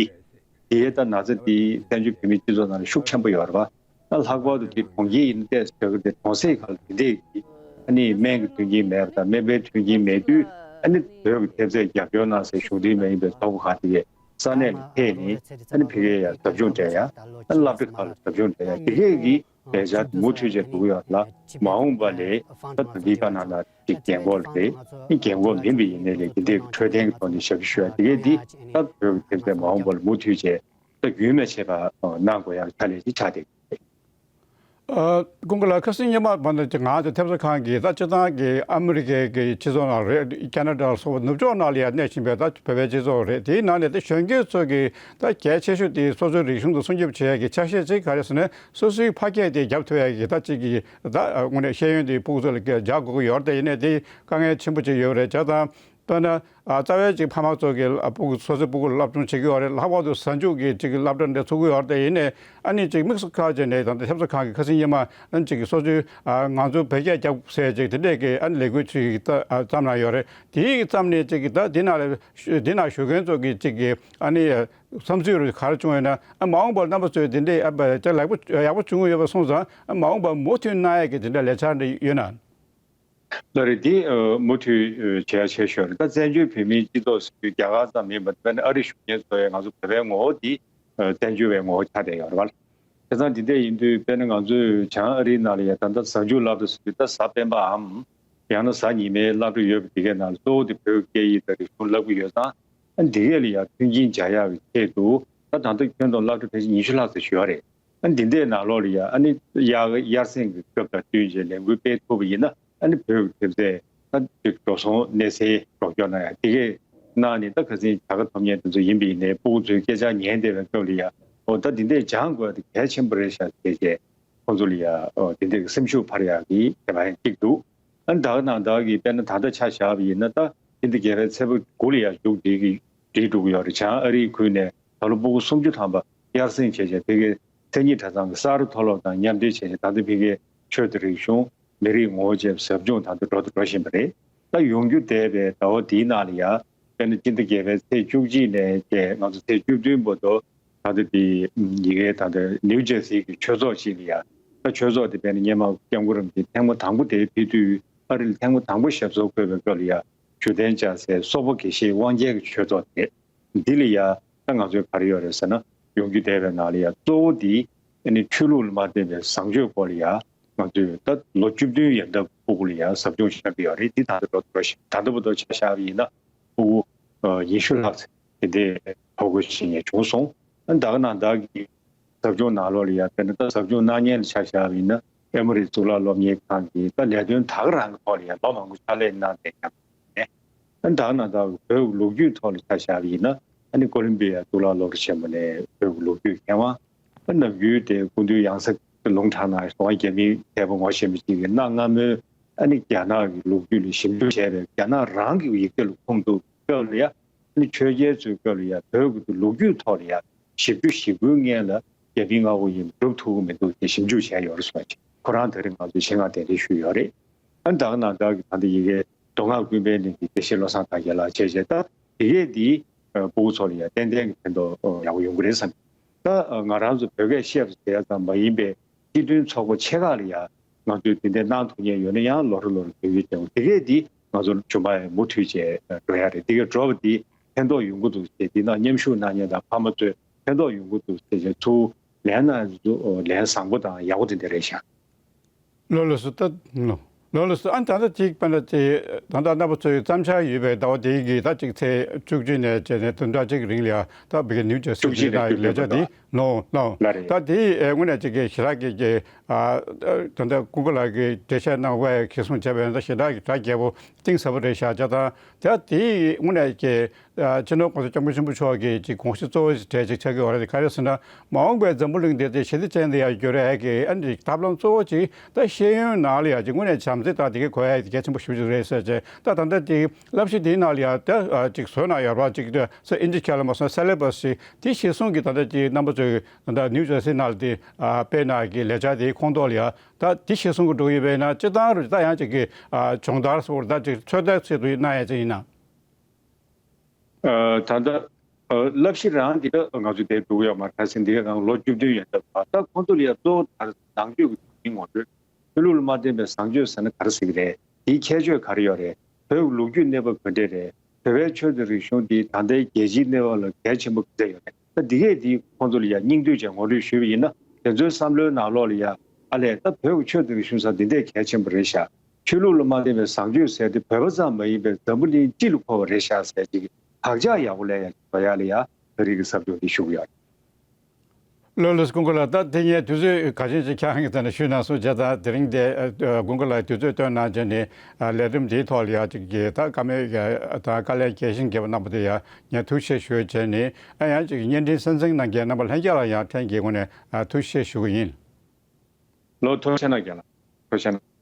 དེ་ད་ན་ཚ་དེ་བཙན་བྱོལ་བོད་མིའི་སྤྱི་ཚོགས་ནང་ལ་ཤུགས་ཆེན་པོ་ཡོད་རེད་བ། ཨ་ལྷག་པར་དུ་དེ་གྲོང་ཁྱེར་ཡིན་ན་ཏོག་ཙམ་ཁྱོད་ཀྱི་དེ་གྲོང་གསེབ་ཁག་ལ་དེ་འདྲས་ཀྱི་ཨ་ནི་སྨན་གྱི་མཐུན་རྐྱེན་མེད་པ་དང་སྨན་པའི་མཐུན་རྐྱེན་མེད་དུས་ཨ་ནི་བོད་ཀྱི་ཐེབས་རྩས་རྒྱབ་སྐྱོར་གནང་སའི་གཞུང་འབྲེལ་མ་ཡིན་པའི་ཚོགས་པ་ཁག་དེ་གས་ས་གནས་ལ་ཕེབས་ནས་ཨ་ནི་ཕ་གིར་ཡར་ཟབ་སྦྱོང་སྤྲད་ཡ། ཨ་ནི་སློབ་གྲྭ་ཁག་ལ་ཟབ་སྦྱོང་སྤྲད་ཡ། དེ་གས་ཀྱི་ལས་འཆར་དེ་མུ་མཐུད་བྱས་འགྲོ་གི་ཡོད་ལ། མ་འོངས་པ་ལས་ད་ད་ལྟའི་བར་ན་ན་ཅིག་རྒན་འཁོགས་རེད། རྒན་འཁོགས་མིན་པ་ཡིན་ནའི་ལས་འདི་འདྲའི་འཕྲོད་བསྟེན་གྱི་ཐོག་ནས་ཞབས་ཞུ་ཞུ་ཡ་དེ་གས་འདི་ད་བོད་ཀྱི་ཐེབས་རྩས་མ་འོངས་པ་ལ་མུ་མཐུད་བྱས་ད་རྒྱུན་མ་ཆད་པ་གནང་དགོས་ཡ་ཕྱག་ལས་ཅིག་ཆགས་བསྡད་ཀྱི་རེད། ཨ་ཀུན་དགའ་ལགས། ཁ་སང་ཉི་མ་བར་དུ་ང་ཚོ་ཐེབས་རྩ་ཁང་གིས་ད་སྤྱིར་བཏང་གི་ཨ་མི་རི་ཀའི་གི་སྤྱི་ཚོགས་ནང་རེད། ཁེ་ན་ཌ་ལ་སོགས་པ་ནུབ་ཕྱོགས་ནང་ལ་ཡང་གནས་བཞིན་པའི་ད་བོད་པའི་སྤྱི་ཚོགས་རེད། དེའི་ནང་ནས་ད་གཞོན་སྐྱེས་ཚོ་གི་ད་གལ་ཆེ་ཤོས་དེ་སོ་སོའི་རིག་གཞུང་དང་སྲུང་སྐྱོབ་བྱེད་ཡ་གི་ཆ་ཤས་གཅིག་ག་རེ་ཟེར་ན་སོ་སོའི་ཕ་སྐད་དེ་རྒྱབ་ཐུབ་ཡ་གི་ད་གཅིག་གི་ད་དངོས་གནས་ཤེས་ཡོན་དེ་ཕྲུ་གུ་ཚོ་ལ་སྦྱར་དགོས་ཀྱི་ཡོད་རེད། དེ་ཡིན་ནའི་དེ་དཀའ་ངལ་ཆེན་པོ་ཅིག་ཡོད་རེད། བྱས་ཙང་། དཔེར་ན། ཨ། རྩ་བའི་ཅིག་ཕ་མ་ཚོ་གི་ཨ་སྤུ་གུ་སོ་སོའི་སྤུ་གུ་ལ་སློབ་སྦྱོང་བྱེད་ཀྱི་ཡོད་རེད། ལྷག་པར་དུ་གཟའ་མཇུག་གི་ཅིག་སློབ་གྲྭ་འདྲ་ཚུགས་ཀྱི་ཡོད་རེད། དེ་ཡིན་ནའི་ཨ་ནི་ཅིག་དམིགས་སུ་བཀར་བྱས་ནས་ད་ལྟ་ཆབ་སྲིད་ཁང་གི་ཁ་སང་ཉི་མ་ཨ་ནི་ཅིག་སོ་སོའི་ཨ་ང་ཚོ་བོད་སྐད་རྒྱབ་ཟེར་ཅིག་དེ་འདྲས་ཀྱི་ཨ་ནི་ལས་འགུལ་ཅིག་ད་ཨ་བརྩམས་གནང་ཡོད་རེད། དེའི་བརྩམས་ནས་ཅིག་ད་དེ་ནང་ལ་དེ་ནང་བཞུགས་མཁན་ཚོ་གི་ཅིག་གི་ཨ་ནི་བསམ་ཚུལ་རུ་ག་རེ་བྱུང་ཡོད་ན། ཨ་མ་འོངས་པར་རྣམ་པ་ཚོས་དེ་འདྲས་ཨ་ཅིག་ལེགས་པོ་ཡག་པོ་བྱུང་ཡོད་པ་སོང་ཙང་ཨ་མ་འོངས་པར་མུ་མཐུད་གནང་ཡས་ཀྱི་དེ་འདྲ་ལས་འཆར་འདྲ་ཡོད་ན། ལགས་རེད། འདི་ཨ་མུ་མཐུད་ཨ་བྱེད་ཡ་བྱེད་ཤོར་རེད། ད་བཙན་བྱོལ་བོད་མིའི་སྤྱི་ཚོགས་ཟེར་དུས་རྒྱ་གར་ཙམ་མིན་པ་དཔེར་ན་ཨ་རི་གཞོན་སྐྱེས་ཚོ་ཡང་ང་ཚོ་བོད་པའི་ངོ་བོ་འདི་ཨ་བཙན་བྱོལ་བའི་ངོ་བོ་ཆགས་བསྡད་ཡོད་རེད་བ། བྱས་ཙང་འདི་འདྲ་ཡིན་དུས་དཔེར་ན་ང་ཚོས་བྱང་ཨ་རིའི་ནང་ལ་ཡང་ད་ལྟ་གཟའ་མཇུག་སློབ་གྲྭ་ཟེར་དུས་ད་གཟའ་སྤེན་པའམ་ཡང་ན་གཟའ་ཉི་མའི་སློབ་གྲྭ་ཡོད་པ་འདི་གའི་ནང་ལ་གཙོ་བོ་དེ་བོད་སྐད་ཡིག་དང་རིག་གཞུང་བསླབ་ཀྱི་ཡོད་ཙང་། ཨ་འདི་གས་ལ་ཡང་མཐུན་རྐྱེན་སྦྱར་ཡག་གི་ཆེད་དུ་ད་ད་ལྟ་ཁྱོན་བསྡོམས་སློབ་གྲྭ་ཕལ་ཆེར་ཉི་ཤུ་ལྷག་ཙམ་ཞིག་ཡོད་རེད། ཨ་འདི་འདྲའི་ནང་ལོགས་ལ་ཡང་ཨ་ནི་དབྱར་དབྱར་གསེང་གི་སྐབས་དང་བསྟུན་བྱས་ལས་འགུལ་སྤེལ་ཐུབ་པ་ཡིན་ན་ཨ་ནི་བོད་ཀྱི་གྲུབ་ཚུལ་ད་འགྲོ་སོང་གནས་ཚུལ་རོགས་སྐྱོར་གནང་ཡག་དེ་གས་གནང་ནས་ད་ཁ་སང་བྱ་དགའ་ཐོབ་མཁན་དེ་ཚོ་ཡིན་པ་ཡིན་ནའི་སྤུ་གུ་ཚོའི་སྐད་ཆ་ཉན་བསྡད་པའི་སྐབས་ལ་ཡང་ཨོ་ད་འདི་འདྲས་སྦྱང་དགོས་ཡག་དེ་གལ་ཆེན་པོ་རེད་ཤག་ཟེར་བྱས་ཁོང་ཚོ་ལ་ཡང་ཨོ་དེ་འདྲས་ཀྱི་སེམས་ཤུགས་འཕར་ཡག་གི་དེ་མ་ཡང་གཅིག་འདུག་ཨ་ནི་ད་ག་ནང་བདག་གིས་དཔེར་ན་ད་ལྟ་ཆ་བཞག་པ་ཡིན་ན་ད་ཕྱི་ཟླ་བརྒྱད་པའི་ཚེས་པ་དགུ་ལ་ཡང་མཇུག་སྒྲིལ་གྱི་སྒྲིལ་འགྲོ་གི་ཡོད་རེད། བྱང་ཨ་རིའི་ཁུལ་ནས་ད་ལོ་སྤུ་གུ་སུམ་ཅུ་ཐམ་པ་དབྱར་གསེང་བྱས་བྱས་ཕ་གིའི་མཚན་ཉིད་གྲྭ་ཚང་གི་གསར་བུ་མཐོ་སློབ་དང་མཉམ་འབྲེལ་བྱས་བྱས་ད་ལྟ་ཕ་གིའི་ཆོས་དང་རིག་གཞུང་མི་རིགས་ངོ་བོ་བཅས་ཟབ་སྦྱོང་ད་ལྟ་འགྲོ་དང་འགྲོ་བཞིན་པ་རེད། ད་ཡོང་རྒྱུ་འདས་པའི་ཟླ་བ་འདིའི་ནང་ལ་ཡང་དཔེར་ན་སྤྱི་ཟླ་བརྒྱད་པའི་ཚེས་བཅུ་གཅིག་ནས་བྱས་ང་ཚོ་ཚེས་བཅུ་བདུན་བར་དུ། ད་ལྟ་དེ་ཡི་གེ་ད་ལྟ་ནིའུ་ཇར་སི་གི་ཆོས་ཚོགས་ཤིག་ལ་ཡ། ད་ཆོས་ཚོགས་དེ་དཔེར་ན་སྔོན་མ་སྐྱབས་མགོན་རིན་པོ་ཆེ་ཐེངས་མ་དང་པོ་དེ་ཕེབས་དུས་ཨ་རི་ལ་ཐེངས་མ་དང་པོ་ཞབས་སོར་བཀོད་པའི་སྐབས་ལ་ཡ། བཞུགས་གདན་འཇགས་སའི་སོག་པོ་དགེ་བཤེས་དབང་རྒྱལ་གྱི་ཆོས་ཚོགས་དེ། འདི་ལ་ཡ་ད་ང་ཚོའི་ག་རེ་ཡོད་རེད་ཟེར་ན་ཡོང་རྒྱུ་བསྡད་པའི་ནང་ལ་ཡ་གཙོ་བོ་དེ་ཨ་ནི་ཆོས་ལུགས་ལ་མ་བརྟེན་པའི་བཟང་སྤྱོད་སྐོར་ལ་ཡ་ང་ཚོས་ད་ལོ་བཅུ་བདུན་ཡན་འདབ་ཕྲུ་གུ་ལ་ཡ་ཟབ་སྦྱོང་ཞིག་གནང་གི་ཡོད་རེད། འདི་ད་ལྟ་འགྲོ་འགྲོ་བཞིན་ད་ལྟ་བར་དུ་ཆ་བཞག་པ་ཡིན་ན། ཕྲུ་གུ་ཉི་ཤུ་ལྷག་ཙམ་དེ་འདྲའི་ཐོ་འགོད་བྱེད་མཁན་བྱུང་སོང་། ཨ་ད་ག་ནང་བདག་གིས་ཟབ་སྦྱོང་ནང་ལོགས་ལ་ཡ་དཔེར་ན་ད་ཟབ་སྦྱོང་གནང་མཁན་ལ་ཆ་བཞག་པ་ཡིན་ན་ཨེ་མོ་རི་གཙུག་ལག་སློབ་གཉེར་ཁང་གིས་ད་ལས་དོན་ད་ག་རང་གི་ཐོག་ལ་ཡ་ལོ་མང་པོ་ཕྱག་ལས་གནང་བསྡད་མཁན་ཨ་ད་ག་ནང་བདག་གིས་བོད་ཀྱི་ལོ་རྒྱུས་ཐོག་ལ་ཆ་བཞག་པ་ཡིན་ན་ཨ་ནི་ཀོ་ལོམ་བི་ཡ་གཙུག་ལག་སློབ་གྲྭ་ཆེན་མོ་ནས་བོད་ཀྱི་ལོ་རྒྱུས་མཁས་དབང་། ནམ་རྒྱུན་དེ་སྐུ་མདུན་ཡང་སེ་ལུང་དྲངས་གནང་སོང་། རྒྱ་མི་མཁས་པ་ངོ་ཤེས་པ་ཅིག་གིས་གནའ་སྔ་མོའི་ཨ་ནི་རྒྱ་ནག་གི་ལོ་རྒྱུས་ལ་ཞིབ་འཇུག་བྱས་པའི་རྒྱ་ནག་རང་གི་ཡིག་ཚད་ལ་ཁུངས་གཏུགས་སྐབས་ལ་ཡ། ཨ་ནི་ཆོས་རྒྱལ་ཚོའི་སྐབས་ལ་ཡ་བོད་ཀྱི་ལོ་རྒྱུས་ཐོག་ལ་ཡ་ཞིབ་འཇུག་ཞིབ་འགུལ་མཁན་ལ་རྒྱ་མིའི་མངའ་འོག་ཡིན་སྒྲུབ་ཐུབ་ཀྱི་མི་འདུག་ཅེས་ཞིབ་འཇུག་བྱས་ཡོད་རེད་གསུངས་པ་ཅིག་ཁོ་རང་དེ་རིང་ང་ཚོའི་ཆེད་མངགས་གདན་འདྲེན་ཞུས་ཡོད་རེད། ཨ་ནི་ད་ག་ནང་བདག་གིས་ད་ལྟ་ཡི་གེ་མདོ་སྔགས་ཀུན་ཕན་གླིང་གི་དགེ་བཤེས་བློ་བཟང་དར་རྒྱས་ལགས་བྱས་བྱས་ད་དེ་གས་འདི་ཕྲུ་གུ་ཚོ་ལ་ཡང་ཏན་ཏན་གྱི་ཕན་ཐོགས་ཡག་པོ་ཡོང་གི་རེད་བསམ། ད་ང་རང་ཚོ་བོད་སྐད་བཤད་པ་ཟེར་ཡ་ཙམ་མ་ཡིན་པའི་སྤྱི་མཐུན་ཚོགས་པ་ཆེ་ཁག་ལ་ཡང་ང་ཚོས་དེ་འདྲ་གནང་ཐུབ་མཁན་ཡོད་ན་ཡང་ལོ་རེ་ལོ་རེ་དོན་འཁྱོལ་བྱེད་དགོས། དེ་གས་འདི་ང་ཚོ་ལ་ཇུས་འབྲས་མུ་མཐུད་བྱས་འགྲོ་ཡ་རེད། དེ་གས་འགྲོ་བ་འདི་ཕན་ཐོགས་ཡོང་གི་འདུག་ཟེར་འདི་ནང་མཉམ་ཞུགས་གནང་མཁན་དང་ཕ་མ་ཚོས་ཕན་ཐོགས་ཡོང་གི་འདུག་ཟེར་བྱས་ཚུར་ལན་གནང་ཚུལ་ལན་བཟང་པོ་དང་ཡག་པོ་དེ་འདྲ་རེད་ཤག་ལགས་ལགས་སོ། ད་ལགས་ལགས་སོ། ཨ་ད་ལྟ་ཅིག་དཔེར་ན་ཅིག་ད་ལྟ་རྣམ་པ་ཚོའི་བརྩམས་འཆར་ཡོད་པའི་ཟླ་བ་འདི་གི་ད་ཅིག་ཚེས་བཅུ་གཅིག་ནས་བྱས་ནས་བདུན་ཕྲག་གཅིག་རིང་ལ་ཡ་ད་བི་ག་ནིའུ་ཇར་སི་བཅུ་གཅིག་ནས་ལས་བྱ་འདི་ལོ་ལོ་ལ་རེད། ད་དེ་དངོས་གནས་ཅིག་གི་ཞེ་དྲག་གི་གི་ད་ལྟ་ཀུན་དགའ་ལགས་ཀྱིས་འགྲེལ་བཤད་གནང་བའི་གི་གསུང་བྱས་པའི་ད་ཞེ་དྲག་གི་གྲ་རྒྱས་པོ་གཏིང་ཟབ་པོ་རེད་ཤག་བྱས་ཙང་ད་དེ་དངོས་གནས་ཀྱི། ཨ་སྤྱི་ནོར་༸གོང་ས་༸སྐྱབས་མགོན་ཆེན་པོ་མཆོག་གིས་ཅིག་དགོངས་གཞི་གཙོ་བོ་ཞིག་གྲས་ཅིག་ཆགས་ཀྱི་ཡོད་རེད། དེ་ག་རེ་ཟེར་ན་མ་འོངས་པའི་འཛམ་བུ་གླིང་འདི་དེ་ཞི་བདེ་ཅན་དུ་ཡར་བསྒྱུར་ཡས་ཀྱི་ཨ་ནི་ཐབས་ལམ་གཙོ་བོ་ཅིག་ད་ཤེས་ཡོན་ནང་ལ་ཡ་ཅིག་དངོས་གནས་བྱམས་བརྩེ་དང་དེ་གའི་གོ་ཡ་གལ་ཆེན་པོ་ཞེ་པོ་ཅིག་རེད་ཟེར་བྱས། ད་ད་ལྟ་དེ་བསླབ་གཞི་དེའི་ནང་ལ་ཡ་ད་ཨ་ཅིག་བཟོས་གནང་ཡོད་རེད་པ། ཅིག་ད་ས་ཨིན་ཇི་སྐད་ལ་མ་སོང་ན་སེ་ལེ་བྷ་སི་ཅིག་དེ་གཞིར་བཟུང་གི་ད་ལྟ་ཅིག་རྣམ་པ་ཚོས་ད་ལྟ་ནིའུ་ཇར་སི་ནང་ལ་དེ་ཨ་སྤེལ་གནང་གི་ལས་འཆར་དེའི་ཁོངས་གཏོགས་ལ་ཡ་ད་དེ་གཞིར་བཟུང་གི་འགྲོ་གི་ཡོད་པས་ན་སྤྱིར་བཏང་རུ་ད་ཡང་ཅིག་གི་ཨ་སྦྱོང་བརྡར་སོགས་ད་ཅིག་ཚོད་ལྟ་ཆེད་དུ་གནང་ཡ་ཅིག་ཡིན་ན། ཨ་ད་ལྟ་ཨ་བསླབ་གཞི་རང་འདི་ག་ང་ཚོས་དེ་སྒྲུབ་ཡོད་མ་རེད། ཁ་སང་འདི་ག་ང་ལོ་བཅུ་བདུན་ཡོད་འདུག་ད་ཁོང་ཚོ་ལ་ཡ་གཙོ་བོ་ད་ནང་ཆོས་ཀྱི་ནང་ཆོས་ཀྱི་ངོ་སྤྲོད། ཆོས་ལུགས་ལ་མ་བརྟེན་པའི་བཟང་སྤྱོད་ཟེར་ན་ག་རེ་ཟེར་གི་རེད། དེའི་ཁྱད་ཆོས་ག་རེ་ཡོད་རེད། བོད་ཀྱི་ལོ་རྒྱུས་གནས་བབ་ག་འདྲས་རེད། བོད་པའི་ཆོས་དང་རིག་གཞུང་འདི་ད་ལྟའི་རྒྱལ་སྤྱིའི་གནས་བབ་ལ་གལ་ཆེན་པོ་ག་ཚད་ཡོད་རེད། ད་འདི་གས་འདི་ཁོང་ཚོ་ལ་ཡ་སྙིང་བསྡུས་བྱས་ངོ་སྤྲོད་ཞུས་པ་ཡིན་ན་དེ་ཚོའི་བསམ་བློའི་ནང་ལོགས་ལ་ཡ་ཨ་ལས་ད་བོད་ཀྱི་ཆོས་དང་རིག་གཞུང་ཟེར་འདི་འདྲས་གལ་ཆེན་པོ་རེད་ཤག་ཆོས་ལུགས་ལ་མ་བརྟེན་པའི་བཟང་སྤྱོད་ཟེར་དེ་བོད་པ་ཙམ་མ་ཡིན་པའི་འཛམ་བུ་གླིང་སྤྱི་ལ་མཁོ་བ་རེད་ཤག་ཟེར་ཅིག་བག་ཆགས་ཡག་པོ་ལེན་ཡ་བཟོ་ཡ་ལ་ཡ་ད་རེས་ཀྱི་ཟབ་སྦྱོང་འདི་ཞུ་གི་ཡོད། ལགས་ལགས་སོ། ཀུན་དགའ་ལགས། ད་དེ་ངས་དུས་ཚོད་ག་ཚོད་ཅིག་འཁྱར་ཡོང་གི་ཟེར་ནས་ཞུས་གནང་སོང་། བྱས་ཙང་དེ་རིང་དེ་ཀུན་དགའ་ལགས་དུས་ཚོད་བཏོན་གནང་བྱས་ནས་ལས་རིམ་འདིའི་ཐོག་ལ་ཡ་ཅིག་གི་ད་བཀའ་མོལ་ད་དཀའ་ལས་རྒྱས་ཤིང་རྒྱས་པ་གནང་བ་དེ་ཡ་ངས་ཐུགས་རྗེ་ཆེ་ཞུ་བྱས་ནས་ཨ་ཡང་ཅིག་བརྙན་འཕྲིན་གསན་གཟིགས་གནང་མཁན་རྣམ་པ་ལྷན་རྒྱས་ལ་ཡང་ཐེངས་འདིའི་ངོས་ནས་ཐུགས་རྗེ་ཆེ་ཞུ་གི་ཡིན། ལོ་ཐུགས་རྗེ་གནང་རྒན་ལགས། ཐུགས་རྗེ་གནང་།